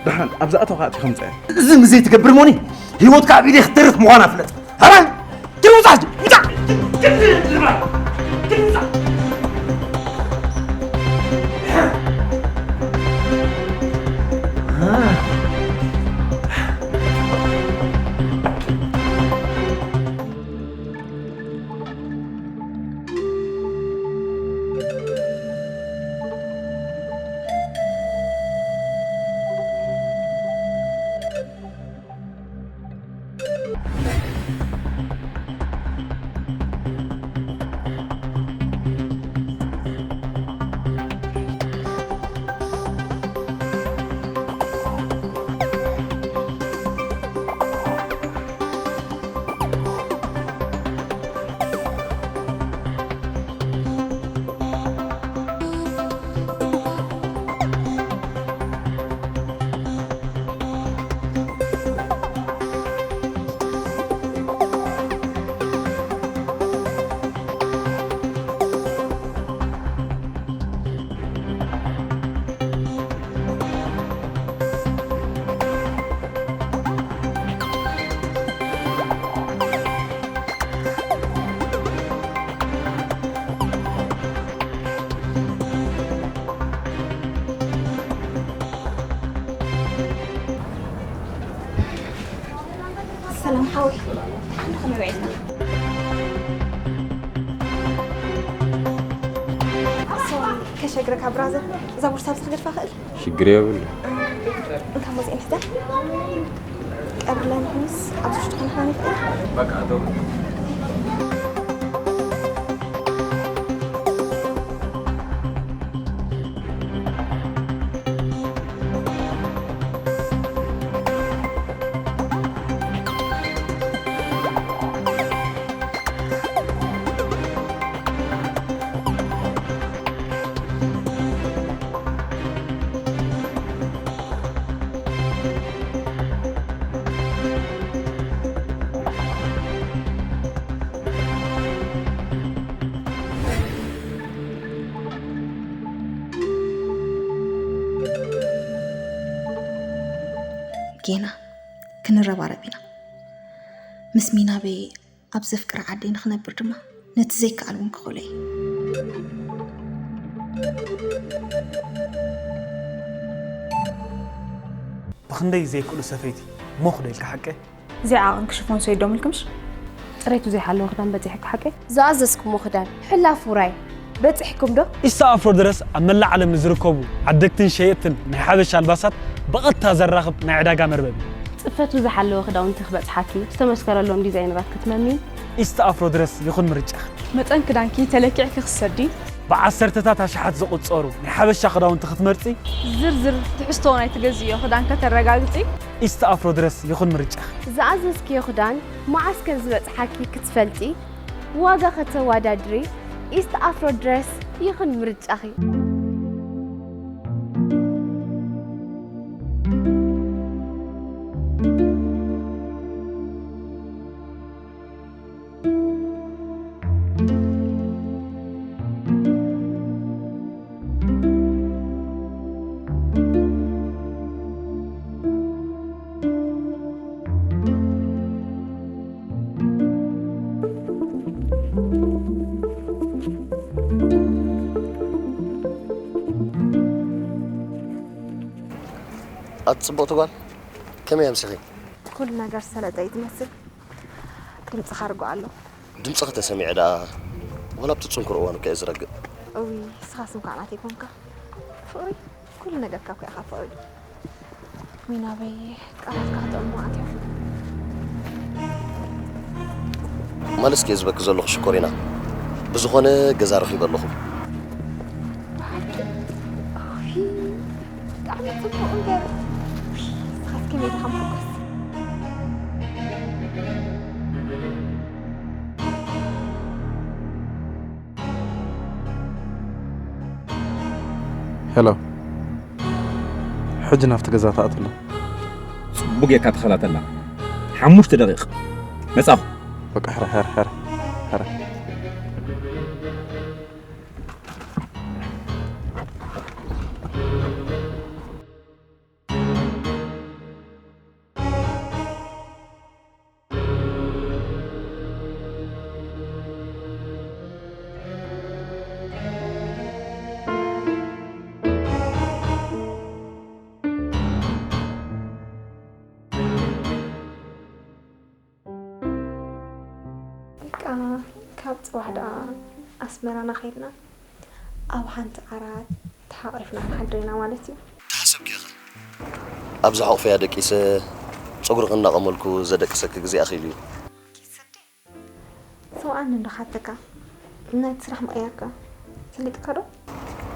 ደሓን ኣብዛ ኣተኻ ኣቲኻ ምጻእ። እዚ ምስ ዘይትገብር ሞኒ፣ ህይወትካ ኣብ ኢደይ ክትተርፍ ምዃና ፍለጥ። ሃራን፣ ትውጻ፣ ውጻ። ሰላም ሓወይ፣ ሓንቲ ከመይ ውዒልካ? ሶሪ፣ ከሸግረካ ብራዘር፣ እዛ ቦርሳ ኣብዚ ክገድፋ እኽእል? ሽግር የብሉ። እንካ ሞዚኤን ሕዛ። ቀብለን ምስ ኣብዚ ውሽጢ ክንኾን ይኽእል? በቃ፣ ዶ። ጌና ክንረባረብ ኢና። ምስ ሚናበይ ኣብ ዘፍቅራ ዓደይ ንኽነብር ድማ ነቲ ዘይከኣል እውን ክኽእሎ እየ። ብኽንደይ ዘይክእሉ ሰፈይቲ ሞኽ ዶ ኢልካ ሓቀይ? እዚኣ ዓቕን ክሽፎን ሰይዶም ኢልክምሽ? ጽሬቱ ዘይሓለወ ክዳን በጺሕካ ሓቀይ? ዝኣዘዝኩሞ ክዳን ሕላፍ ውራይ በጺሕኩም ዶ? ኢስታ ኣፍሮ ድረስ ኣብ መላእ ዓለም ንዝርከቡ ዓደግትን ሸየጥትን ናይ ሓበሻ ኣልባሳት ብቐጥታ ዘራኽብ ናይ ዕዳጋ መርበብ እዩ። ጽፈቱ ዝሓለወ ክዳውንቲ ክበጽሓኪ፣ ዝተመስከረሎም ዲዛይነራት ክትመሚ። ኢስታ ኣፍሮ ድረስ ይኹን ምርጫኺ። መጠን ክዳንኪ ተለኪዕኪ ክትሰዲ። ብዓሰርተታት ኣሽሓት ዝቑጸሩ ናይ ሓበሻ ክዳውንቲ ክትመርጺ። ዝርዝር ትሕዝቶ ናይ ትገዝእዮ ክዳን ከተረጋግጺ። ኢስታ ኣፍሮ ድረስ ይኹን ምርጫኺ። ዝኣዘዝክዮ ክዳን መዓስ ከም ዝበጽሓኪ ክትፈልጢ፣ ዋጋ ከተወዳድሪ፣ ኢስት ኣፍሮ ድረስ ይኹን ምርጫኺ። ኣቲ ጽቡቕቲ ጓል፣ ከመይ ኣምሲኺ? ኩሉ ነገር ሰለጠ እዩ ዝመስል። ድምፅኻ ርጉእ ኣሎ። ድምፅኺ ተሰሚዐ ደኣ ዋላ ኣብቲ ፅንኩር እዋን እኮ እየ ዝረግእ። እዊ ንስኻስ እንኳዕ ናተይ ኮንካ። ፍቕሪ ኩሉ ነገርካ እኮ ኢኻ ፈቒዱ። ሚናበይ ቃላትካ ክጥዕሙ ኣትዮም። ማለስ ከ ዝበኪ ዘለኹ ሽኮሪና። ብዝኾነ ገዛ ረኺበ ኣለኹ። ብሓቂ እዊ ብጣዕሚ ፅቡቕ እምበር። እዊ ንስኻስ ከመይ ዲኻ ምሕጓስ? ሄሎ፣ ሕጂ ናብቲ ገዛ ተኣትሎ። ጽቡቅ ጌርካ ተኸታተልና። ሓሙሽተ ደቂቕ መጻኹ። በቃ ሕረ ሕረ ሕረ ሕረ። በቃ ካብ ፅባሕ ደኣ ኣስመራና ከይድና ኣብ ሓንቲ ዓራት ተሓቒፍና ክንሓድር ኢና ማለት እዩ። ተሓሰብኪ ኢኺ። ኣብዚ ሓቑፈያ ደቂሰ ጸጉርኺ እናቐመልኩ ዘደቅሰኪ ግዜ ኣኺሉ እዩ። ሰውኣኒ እንዶ ሓተካ ናይቲ ስራሕ ምቕያርካ ፈሊጥካ ዶ?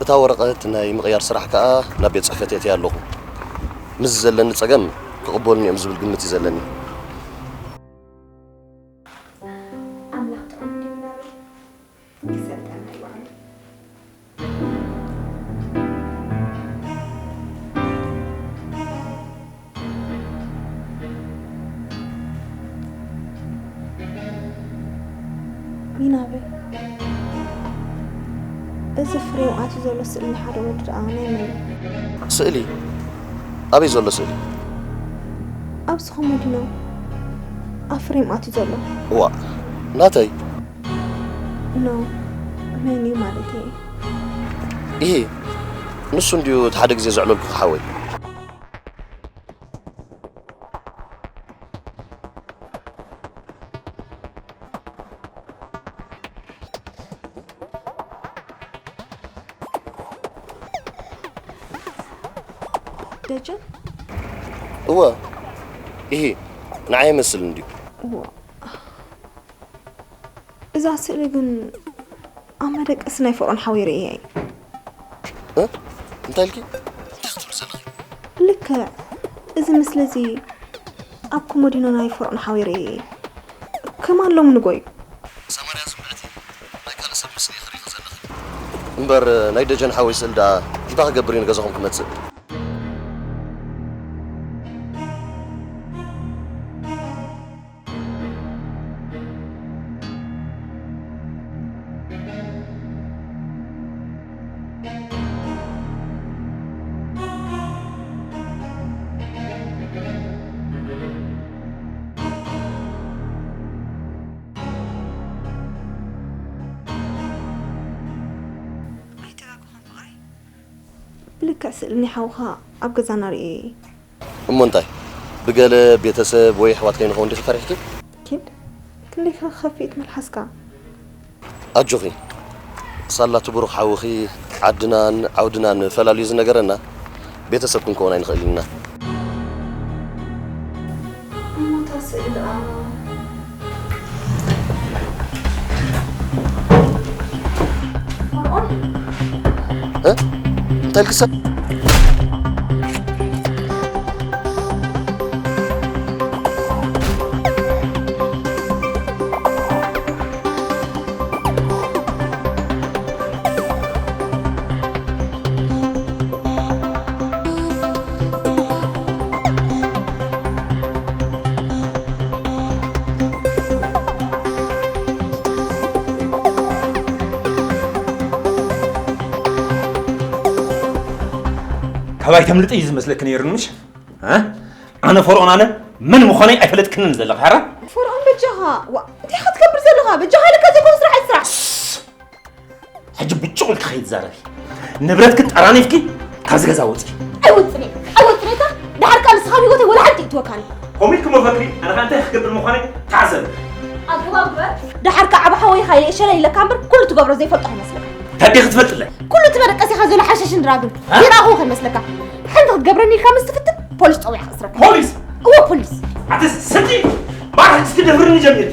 እታ ወረቐት ናይ ምቕያር ስራሕ ከኣ ናብ ቤት ጽሕፈት የእትያ ኣለኹ። ምስ ዘለኒ ጸገም ክቕበሉኒ እዮም ዝብል ግምት እዩ ዘለኒ። ኣምላኽ ጥዑም እንዲዩ ናበይ ክሰልጠና ይባዕሉ። ሚናበይ እዚ ፍሬም ኣትዩ ዘሎ ስእሊ ናይ ሓደ ወዲ ደኣ ናይ መን እዩ? ስእሊ? ኣበይ ዘሎ ስእሊ? ኣብዚ ኮሞዲኖ ኣብ ፍሬም ኣትዩ ዘሎ። እዋእ ናተይ? ኖ መን እዩ ማለት እየ። ኢሂ ንሱ እንድዩ እቲ ሓደ ግዜ ዘዕለልኩ ሓወይ። ደጀን እወ ኢሂ ንዓይ ይመስል እንድዩ። እወ እዛ ስእሊ ግን ኣብ መደቀሲ ናይ ፍቕሮን ሓዊረ እየ። እ? እንታይ ኢልኪ? እንታይ ክትብል ዘለኺ? ልክዕ እዚ ምስሊ እዚ ኣብ ኮሞዲኖ ናይ ፍቕሮን ሓዊረ እየ። ከማን ሎም ንጎዩ። ሰማርያ ዝምዕቲ ናይ ካልእ ሰብ ምስሊ ኢኺ ርኢኺ ዘለኺ። እምበር ናይ ደጀን ሓወይ ስእሊ ደኣ እንታይ ክገብር እዩ ንገዛኹም ክመጽእ? ኣይተጋገኹን ፍቕረይ። ብልክዕ ስእሊ ናይ ሓውኻ ኣብ ገዛና ርእየ እየ። እሞ እንታይ ብገለ ቤተሰብ ወይ ኣሕዋት ከይንኸውን ዲኺ ፈሪሕኪ? ኪድ ክንደይ ከ ከፊት መልሓስካ። ኣጆኺ ሳላ እቲ ብሩኽ ሓውኺ ዓድናን ዓውድናን ፈላልዩ ዝነገረና ቤተሰብ ክንከውን ኣይንኽእልን ኢና። እሞ እታ ስእሊ ደኣ ፈርዖን እ? እንታይ ኢልኪ ሰብ? ካባይ ተምልጥ እዩ ዝመስለኪ ነይሩ ምሽ? እ? ኣነ ፈርዖን ኣነ መን ምዃነይ ኣይፈለጥክንን ዘለኺ ሓራ? ፈርዖን በጃኻ ዋ እንታይ ኢኻ ትገብር ዘለኻ በጃኻ ኢልካ ዘይኮነ ስራሕ ኣይትስራሕ። ሕጂ ብጭቕ ኢልኪ ከይትዛረቢ ንብረትኪ ጠራኒፍኪ ካብዚ ገዛ ውፂ። ኣይወፅን እየ ኣይወፅን እየ እታ ደሓር ቃል ንስኻ ብሂወተይ ወላ ሓንቲ ወካኒ። ከምኡ ኢልኪ መፈክሪ፣ ኣነ ኸኣ እንታይ ክገብር ምዃነይ ተዓዘቢ። ኣገባብ ግበር። ደሓር ከኣ ዓቢ ሓወይኻ ኢለ እሸለ ኢለካ እምበር፣ ኩሉ ትገብሮ ዘይፈልጦ ኣይመስለካ። ታዲያ ክትፈልጥለይ? ኩሉ እቲ መደቀሲኻ ዘሎ ሓሸሽን ድራግን እ? ይረኣኹ ከይመስለካ። ሓንቲ ክትገብረኒ ኢልካ ምስ ትፍትን፣ ፖሊስ ጸዊዕካ ክእስረካ። ፖሊስ? እወ፣ ፖሊስ። ኣቲ ሰቲ፣ ባር ሕጂ ትደፍርኒ ጀሚር።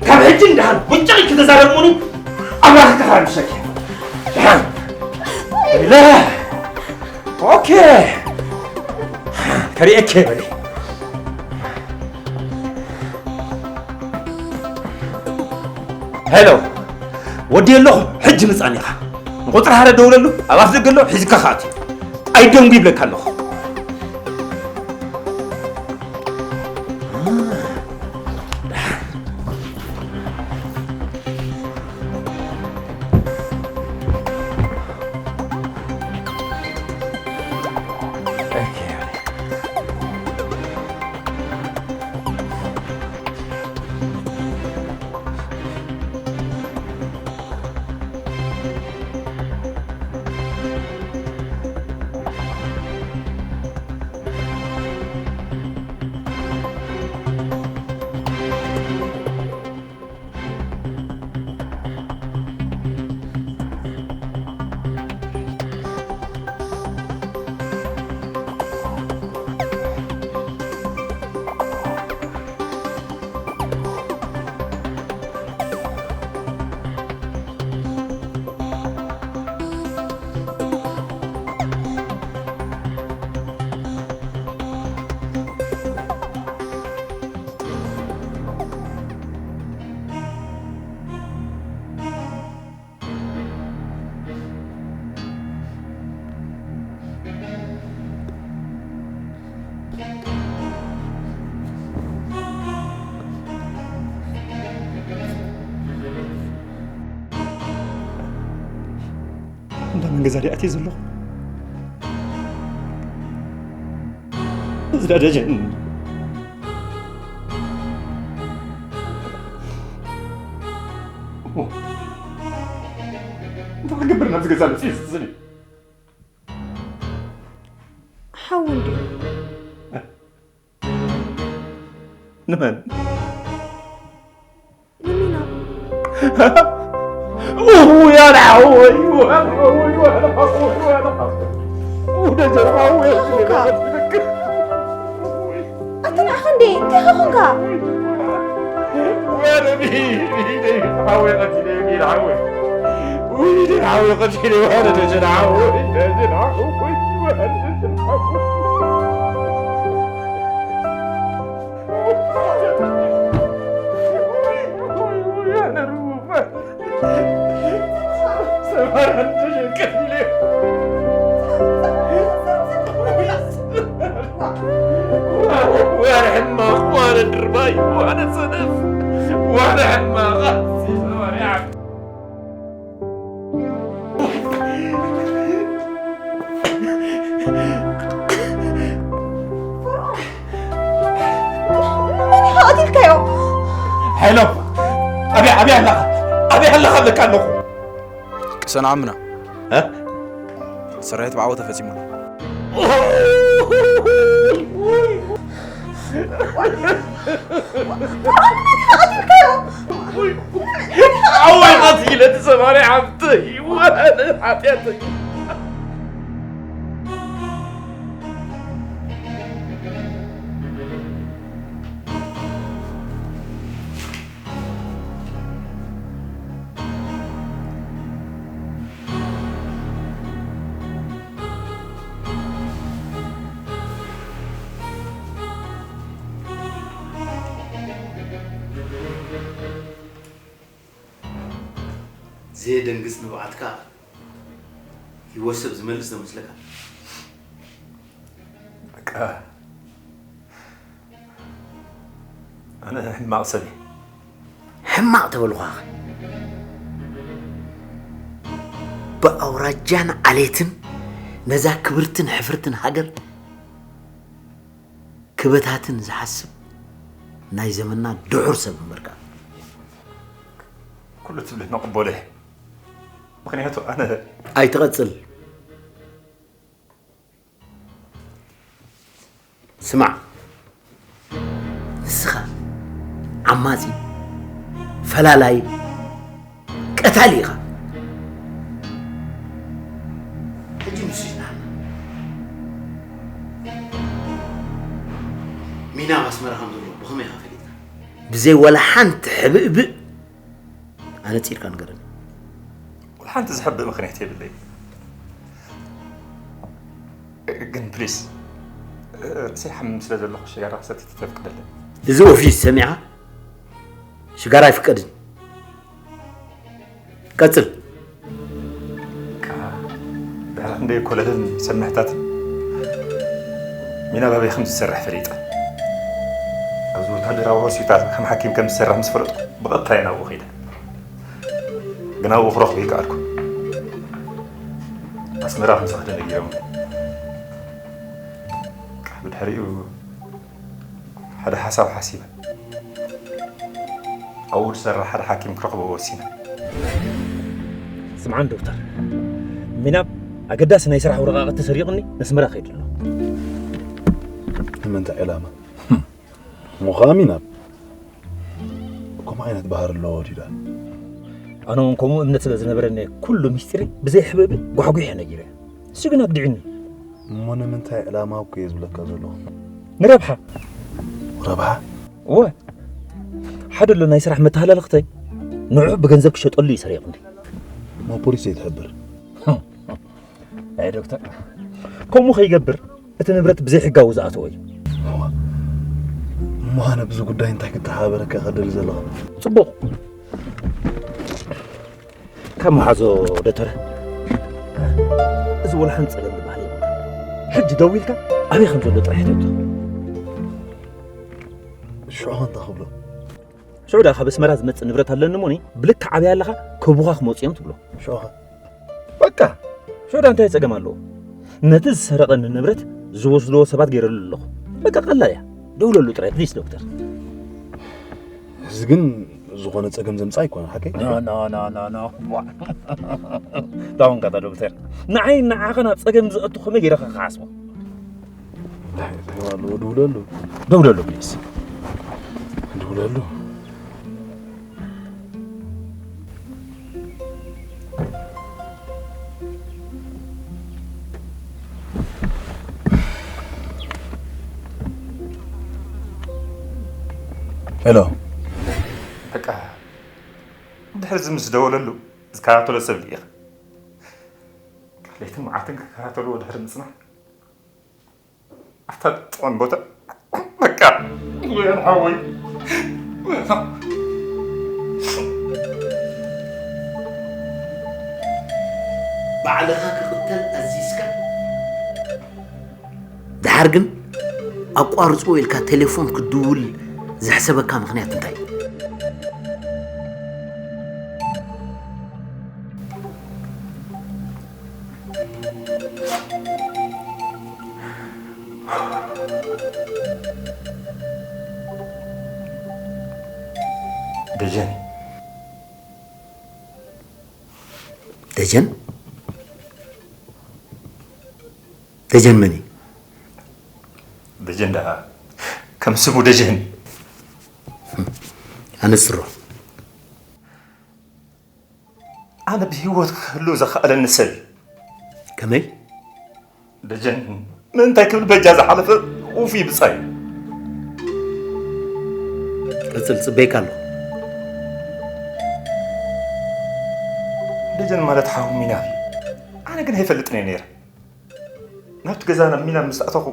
ካብ ሕጂ እንዳሓን ውጭ ክትዛረብ ሙኒ፣ ኣምላኽ ተኻራ ምሸኪ። ደሓን። ኢለ። ኦኬ። ከሪኤኬ በሊ። ሄሎ፣ ወዲ ኣለኹ፣ ሕጂ ምጻን ኢኻ። ንቁጽሪ ሓደ ደውለሉ፣ ኣብ ኣፍ ደገ ኣሎ፣ ሒዝካ ከኣት። ኣይደንጉ ይብለካ ኣለኹ። እንዳ መን ገዛ ድኣ ኣትየ ዘለኹ? እዚ ደኣ ደጀን። እንታይ ክገብር ናብዚ ገዛ መፅእ ዝስኒ? ሓው እንድዩ። ንመን? ንሚና። ኡይ፣ ኣነ ሓወይ፣ ኣነ ሓወይ፣ ኣነ ሓወይ፣ ኣነ ሓወይ። ኡ፣ ደጀን ሓወይ፣ እንታይ ኾንካ? ኣታ ንዓኻ እንዴ፣ እንታይ ኾንካ? ወረ ቢ-፣ ቢ-፣ ቢ-፣ ሓወይ ቀቲለ፣ ቢል ሓወይ። ውይ፣ ደጀን ሓወይ ቀቲለ፣ ወረ ደጀን ሓወይ፣ ደጀን ሓወይ፣ ወረ ደጀን ሓወይ። ሰማራን ተሸንቀት ኢለ። ዋነ ሕማቕ፣ ዋነ ድርባይ፣ ዋነ ሰነፍ፣ ዋነ ሕማቕ። መን ኢኻ ቀቲልካዮ? ሄሎ፣ ኣበይ፣ ኣበይ ኣለኻ? ኣበይ ኣለኻ እብለካ ኣለኹ። ቅሰን ዓምና። እ? ስርሒት ብዓወት ተፈጺሙና። ኣወይ ቀቲለ እቲ ሰማርያ ሓፍተይ፣ ወረ ሓጢኣተይ። ዘየደንግጽ ንብዓትካ ህይወት ሰብ ዝመልስ ዶ መስለካ? በቃ፣ ኣነ ሕማቕ ሰብ እየ። ሕማቕ ተበልኳኸ? ብኣውራጃን ዓሌትን ነዛ ክብርትን ሕፍርትን ሃገር ክበታትን ዝሓስብ ናይ ዘመንና ድሑር ሰብ እምበርካ። ኩሉ ትብለኒ ቅበሎ እየ። ምኽንያቱ ኣነ ኣይትቐጽል። ስማዕ፣ ንስኻ ዓማጺ፣ ፈላላይ፣ ቀታሊ ኢኻ። ሕጂ ንሱ ይጽናሕና። ሚና ኣብ ኣስመራ ከም ዘሎ ብኸመይ ኢኻ ፈሊጥካ? ብዘይ ዋላ ሓንቲ ሕብእብእ ኣነጺርካ ንገረኒ። ሓንቲ ዝሕብእ ምኽንያት የብለይ። ግን ፕሊስ፣ ርእሰይ ሓምም ስለ ዘለኹ ሽጋራ ክሰቲ ተፍቅደለይ። እዚ ኦፊስ ሰሚዓ ሽጋራ ኣይፍቀድን። ቀጽል። ድሕሪ ክንደይ ኮለልን ሰምሕታትን ሚና ባበይ ከም ዝሰርሕ ፈሊጠ። ኣብዚ ወታደራዊ ሆስፒታል ከም ሓኪም ከም ዝሰርሕ ምስ ፈለጥኩ ብቐጥታ እየ ናብኡ ከይደ። ግን ኣብኡ ክረኽቦ ይከኣልኩ። ኣስመራ ከም ዝኸደ ነጊሮም። ብድሕሪኡ ሓደ ሓሳብ ሓሲበ። ኣብኡ ዝሰርሕ ሓደ ሓኪም ክረኽቦ ወሲነ። ስምዓን ዶክተር፣ ሚናብ ኣገዳሲ ናይ ስራሕ ወረቓቕቲ ሰሪቑኒ ነስመራ ከይዱ ኣሎ። ንምንታይ ዕላማ? ምዃ ሚናብ ከምኡ ዓይነት ባህር ኣለዎ ዲዳ? ኣነ እውን ከምኡ እምነት ስለ ዝነበረኒ ኩሉ ሚስጢሪ ብዘይ ሕብእብእ ጓሕጒሐ ነጊረ። እሱ ግን ኣግዲዑኒ። እሞ ንምንታይ ዕላማ እኮ እየ ዝብለካ ዘለኹ። ንረብሓ። ረብሓ? እወ፣ ሓደ ኣሎ ናይ ስራሕ መተሃላልኽተይ ንዑ ብገንዘብ ክሸጠሉ እዩ ሰሪቕኒ። እሞ ፖሊስ ዘይትሕብር? ኣይ ዶክተር፣ ከምኡ ከይገብር እቲ ንብረት ብዘይሕጋዊ ዝኣተወ እዩ። እሞ ኣነ ብዚ ጉዳይ እንታይ ክተሓባበረካ ከደሊ ዘለኹ? ጽቡቕ። ካብ መሓዞ ደተረ፣ እዚ ወላ ሓንቲ ጸገም ዝበሃል የብሉን። ሕጂ ደዊልካ ኣበይ ከም ዘሎ ጥራሕ ሕተቶ። ሽዑ እንታይ ክብሎ? ሽዑ ደኣ ካብ ኣስመራ ዝመጽእ ንብረት ኣለኒ እሞኒ ብልክዕ ኣበይ ኣለኻ ከቡኻ ክመጹ እዮም ትብሎ። ሽዑ ኸ? በቃ ሽዑ ደኣ እንታይ ጸገም ኣለዎ? ነቲ ዝሰረቐኒ ንብረት ዝወስድዎ ሰባት ገይረሉ ኣለኹ። በቃ ቀላል እያ። ደውለሉ ጥራይ ፕሊስ ዶክተር። እዚ ግን ዝኾነ ጸገም ዘምጽእ ኣይኮነን ሓቀይ? ኖ ኖ ኖ ኖ ኖ። ዳውን ጋታ ዶክተር። ንዓይ ንዓኻ ናብ ጸገም ዘእቱ ከመይ ገይረ ክሓስቦ? እንታይ እንታይ ኣለዎ? ድውለሉ። ደውለሉ ፕሊስ። ድውለሉ። ሄሎ። በቃ ድሕሪ እዚ ምስ ደወለሉ ዝከታተሎ ሰብ ልኢኻ። ለይትን መዓልትን ክከታተልዎ ድሕሪ ምጽናሕ ኣብታ ጥዑም ቦታ በቃ ወያን ሓወይ ባዕልኻ ክቕተል ኣዚዝካ ድሓር ግን ኣቋርጽዎ ኢልካ ቴሌፎን ክድውል ዘሕሰበካ ምኽንያት እንታይ? ደጀን ደጀን ደጀን መን እዩ? ደጀን ደኣ ከም ስሙ ደጀን ኣነጽሮ። ኣነ ብህይወት ክህሉ ዘኽኣለኒ ሰብ እዩ። ከመይ? ደጀን ምእንታይ ክብል በጃ ዝሓለፈ ውፉይ ብጻይ እዩ። ቀጽል፣ ጽበይካ ኣለኹ። ደጀን ማለት ሓው ሚናብ እዩ። ኣነ ግን ኣይፈልጥን እየ ነይረ። ናብቲ ገዛ ናብ ሚናብ ምስ ኣተኹ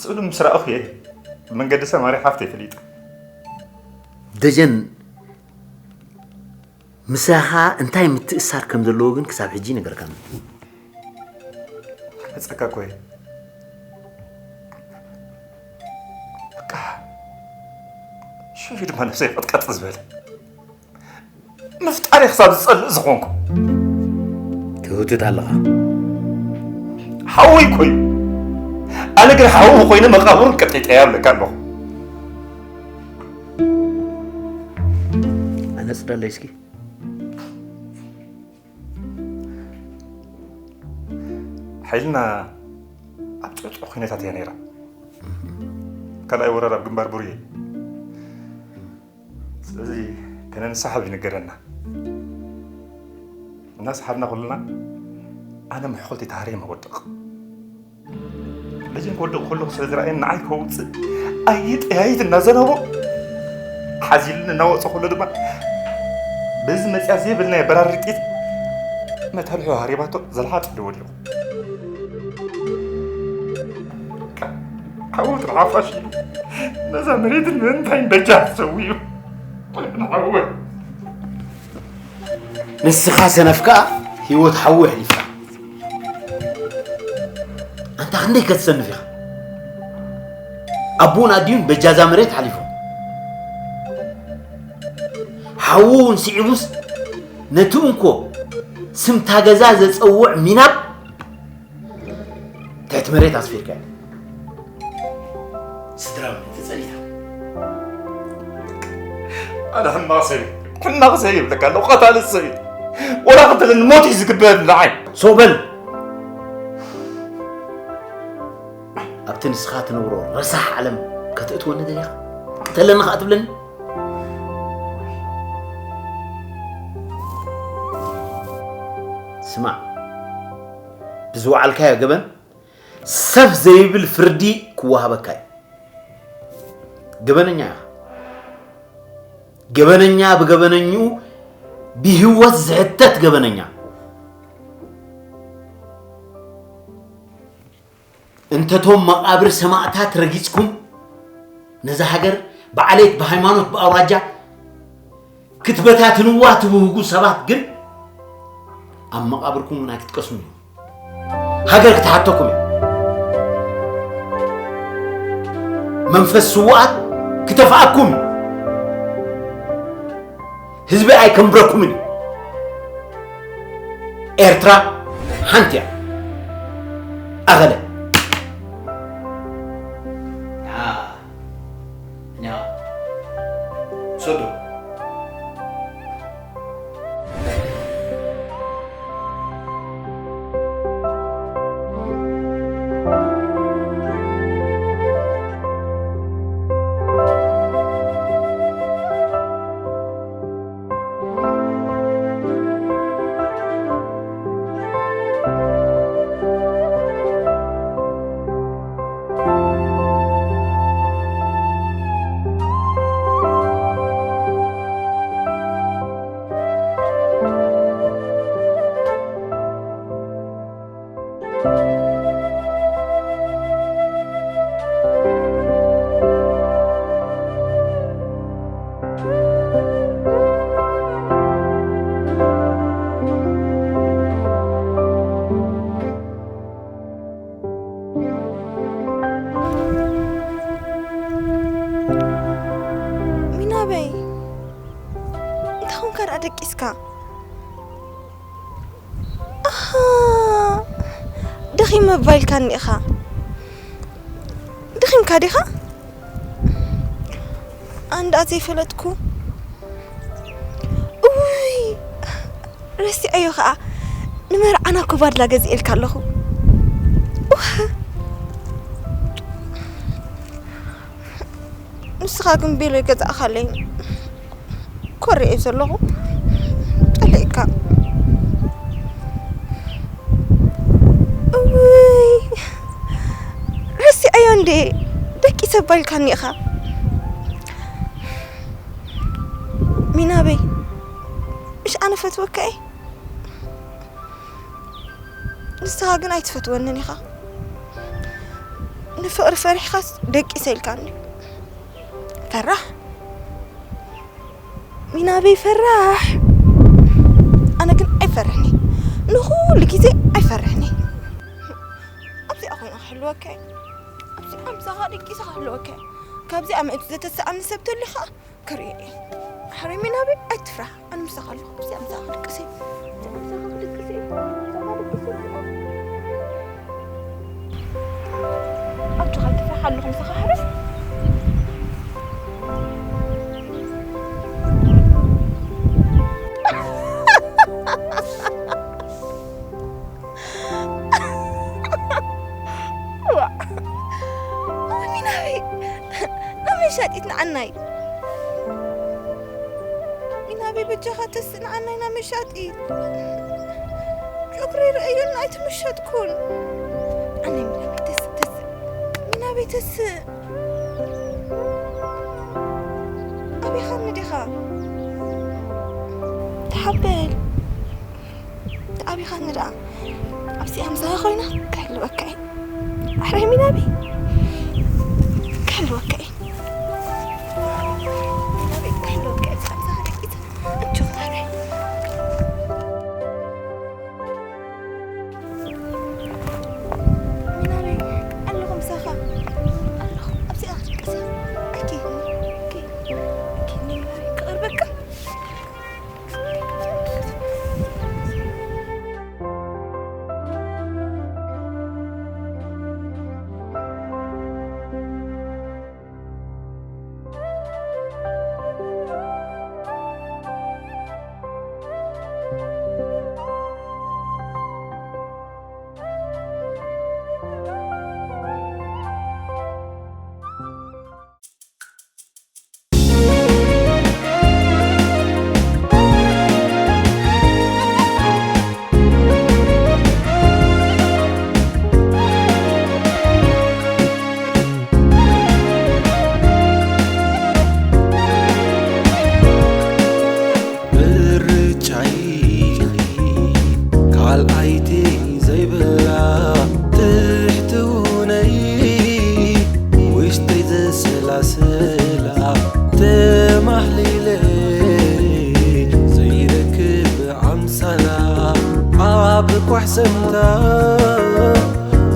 ስእሉ ምስ ረኣኹ እየ ብመንገዲ ሰማሪ ሓፍተይ ፈሊጠ። ደጀን ምሳኻ እንታይ ምትእሳር ከም ዘለዎ ግን ክሳብ ሕጂ ይነገርካኒ። ክመጸካ እኮ እየ። በቃ ሽዑ ድማ ነብሰይ ቀጥቀጥ ዝበለ ምፍጣሪ ክሳብ ዝጸልእ ዝኾንኩ ትህውትት ኣለኻ። ሓወይ እኮ እዩ። ኣነ ግን ሓወ ኮይነ መቓብሩ ቀጢጠያ እብለካ ኣለኹ። ኣነጽረለይ እስኪ። ሓይልና ኣብ ጽብጽብ ኩነታት እያ ነይራ። ካልኣይ ወራር ኣብ ግንባር ቡርየ። ስለዚ ከነንሳሓብ ይንገረና። እናሰሓብና ኩልና ኣነ መሕኮልቲ ተሃርየ መወድቕ። ደጀን ክወድቕ ከለኹ ስለ ዝረኣየኒ ንዓይ ከውፅእ ኣይጠያይት እናዘነቦ ሓዚልኒ እናወፀ ከሎ ድማ በዚ መፅያ ዘይብልናዮ በራሪ ጥይት መታልሑ ሃሪባቶ ዘልሓጥ ኢሉ ወዲቑ። ዓወት ንሓፋሽ ኢሉ ነዛ መሬትን ምእንታይን በጃ ተሰዊኡ። ንዓወት። ንስኻ ሰነፍካ ህይወት ሓዊ ኣሕሊፍካ። ኣንታ ክንደይ ከትሰንፍ ኢኻ። ኣቦን ኣዲኡን በጃዛ መሬት ሓሊፎም። ሓዉ እውን ስዒቡስ ነቲ እንኮ ስምታ ገዛ ዘጸውዕ ሚናብ ትሕቲ መሬት ኣስፊርካዮ። ስድራ ቤት ተጸኒታ። ኣነ ሕማቕ ሰብ እየ። ሕማቕ ሰብ እየ ይብለካ ኣለኹ። ቀታሊ ሰብ እየ። ወላ ክትብለኒ ሞት እዩ ዝግበአኒ ንዓይ። ሶበል ኣብቲ ንስኻ ትነብሮ ረሳሕ ዓለም ከተእትወኒ ደሊኻ? ቅተለኒ ኸኣ ትብለኒ? ስማዕ፣ ብዝወዓልካዮ ገበን ሰብ ዘይብል ፍርዲ ክወሃበካ እዩ። ገበነኛ ኢኻ። ገበነኛ ብገበነኝኡ ብህይወት ዝሕተት ገበነኛ። እንተቶም መቓብር ሰማእታት ረጊጽኩም ነዛ ሃገር ብዓሌት ብሃይማኖት ብኣውራጃ ክትበታትንዋ ትብህጉ ሰባት ግን ኣብ መቓብርኩም እውን ኣይክትቀስኑ እዮም። ሃገር ክትሓተኩም እያ። መንፈስ ስውኣት ክተፍኣኩም እዩ። ህዝቢ ኣይከንብረኩምን እዩ። ኤርትራ ሓንቲ እያ። ኣኸለ። ሶዶ። ሚናበይ እንታይ ኾንካ ደኣ ደቂስካ? ኣሃ፣ ደኺመ እባ ኢልካኒ ኢኻ። ደኺምካ ዲኻ? ኣንዳ ዘይፈለጥኩ። እውይ፣ ረሲዐዮ ኸኣ። ንመርዓና ኮባድላ ገዚኤልካ ኣለኹ። እዋ። ንስኻ ግን ቤሎ ይገዛእኻለይ። ኮሪዐ ዘለኹ። ጠሊእካ። እውይ፣ ረሲዐዮ እንዴ? ደቂሰ እባ ኢልካኒ ኢኻ። ሚናበይ፣ ምሽ ኣነ ፈትወካ እየ። ንስኻ ግን ኣይትፈትወንን ኢኻ። ንፍቕሪ ፈሪሕኻስ ደቂሰ ኢልካኒ። ፈራሕ። ሚናበይ ፈራሕ። ኣነ ግን ኣይፈርሕን እየ። ንኹሉ ግዜ ኣይፈርሕን እየ። ኣብዚኣ ኮይነ ክሕልወካ እየ። ኣብዚኣ ምሳኻ ደቂሰ ክሕልወካ እየ። ካብዚኣ መእቱ ዘተስኣኒ ሰብ ተልዩ ኸኣ ክርኢ እየ። ሕራይ ሚናበይ ኣይትፍራሕ። ኣነ ምሳኻ ኣለኹ። ኣብዚኣ ምሳኻ ክድቅስ እየ። ኣብዚኣ ምሳኻ ክድቅስ እየ። ምሳኻ ክድቅስ እየ። ኣጆኻ ኣይትፍራሕ ኣለኹ ምሳኻ ሕራይ። ዋእ። ሚናበይ። ናበይ በጃኻ ተስእ፣ ንዓናይና መሻጢ። ጨጉሪ ረእዩን ኣይተመሸጥኩን። ኣነ ሚናበይ ተስእ፣ ተስእ፣ ሚናበይ ተስእ። ኣበይኻኒ ዲኻ? ተሓበል። ኣበይኻኒ ደኣ? ኣብዚኣ ምሳኻ ኮይና ክሕልወካ እየ። ኣሕራይ ሚናበይ ክሕልወካ እየ። ሚናበይ ክሕልወካ እየ። ኣብዚኣ ምሳኻ ደቂሰ። ኣጆኻ ኣሕራይ። ሚናበይ ኣለኹ ምሳኻ። ኣለኹ። ኣብዚኣ ክትድቅስ እየ። ኣይትሂድኒ። ኣይትሂድኒ። ኣይትሂድኒ ሚናበይ። ክቐርበካ። ምርጫይ ካልኣይቲ ዘይብላ ትሕትውነይ ውሽጠይ ዘሰላስላ ተማህሊለ ዘይረክብ ኣምሳላ ኣብ ኳሕ ሰምታ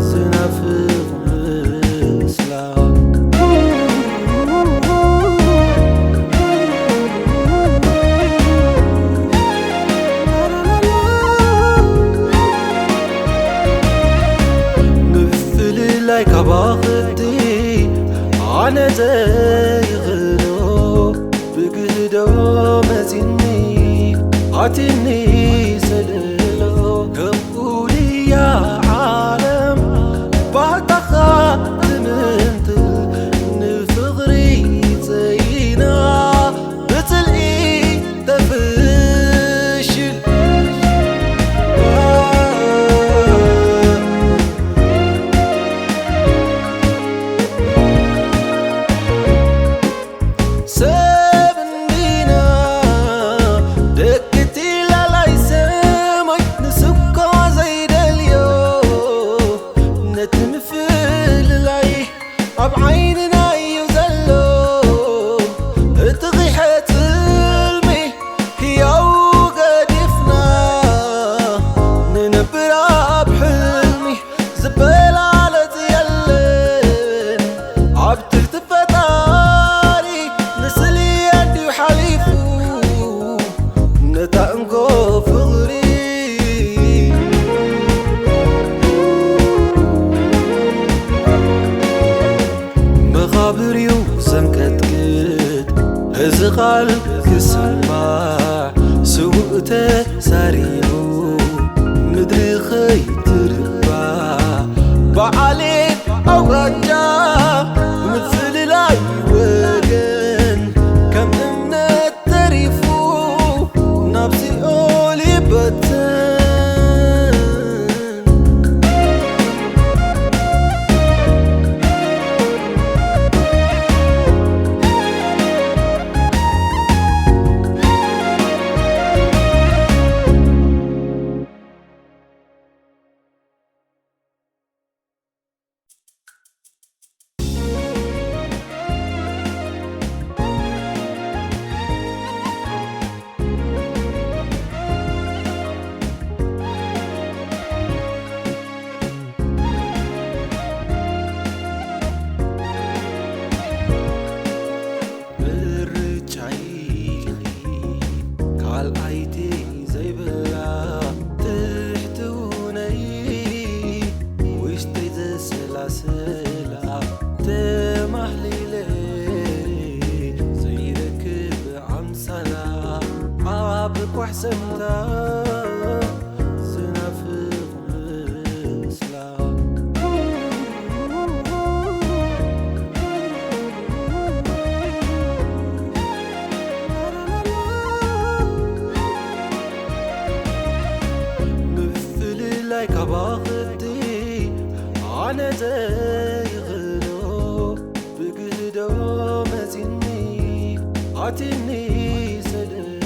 ዝናፍቕ ምፍልላይ ካባኽቲ ኣነ ዘይኽእሎ ብግህዶ መፂኒ ኣቲኒ ሰለሎ ኡድያ ዓለም ባህታኻ ትምንትል ንፍቕሪ ጸይና ብጽልኢ ተፍሽል። ሰብ እንዲና ደቂ እቲ ላላይ ሰማይ ንስኳ ዘይደልዮ ነቲ ምፍልላይ ኣብ ዓይንና እዩ ዘሎ እቲ ቂሐ ጽልሚ ህያው ገዲፍና ንነብር ኣብ ሕልሚ ዝበላለጽ የለን ኣብ ትሕቲ ፈጣሪ ንስሊ ኣድዩ ሓሊፉ ነታ እንኮ ፍቕሪ መቓብር እዩ ዘንቀጥቅጥ እዚ ቓል ክስማዕ ስዉእ ተሳሪዑ ምድሪ ኸይትርባዕ ብዓሌት ኣውራጃ ብምፍልላይ ወገን ከም እምነት ተሪፉ ናብ ሲኦል ይበተን። ምርጫይ ካልኣይቲ ዘይብላ ትሕትውነይ ውሽጠይ ዘሰላስላ ተማህሊለ ዘይረክብ ኣምሳላ ኣብ ኳሕ ሰምታ ዝናፍቕ ምስላ። ኣቲኒ ሰደይ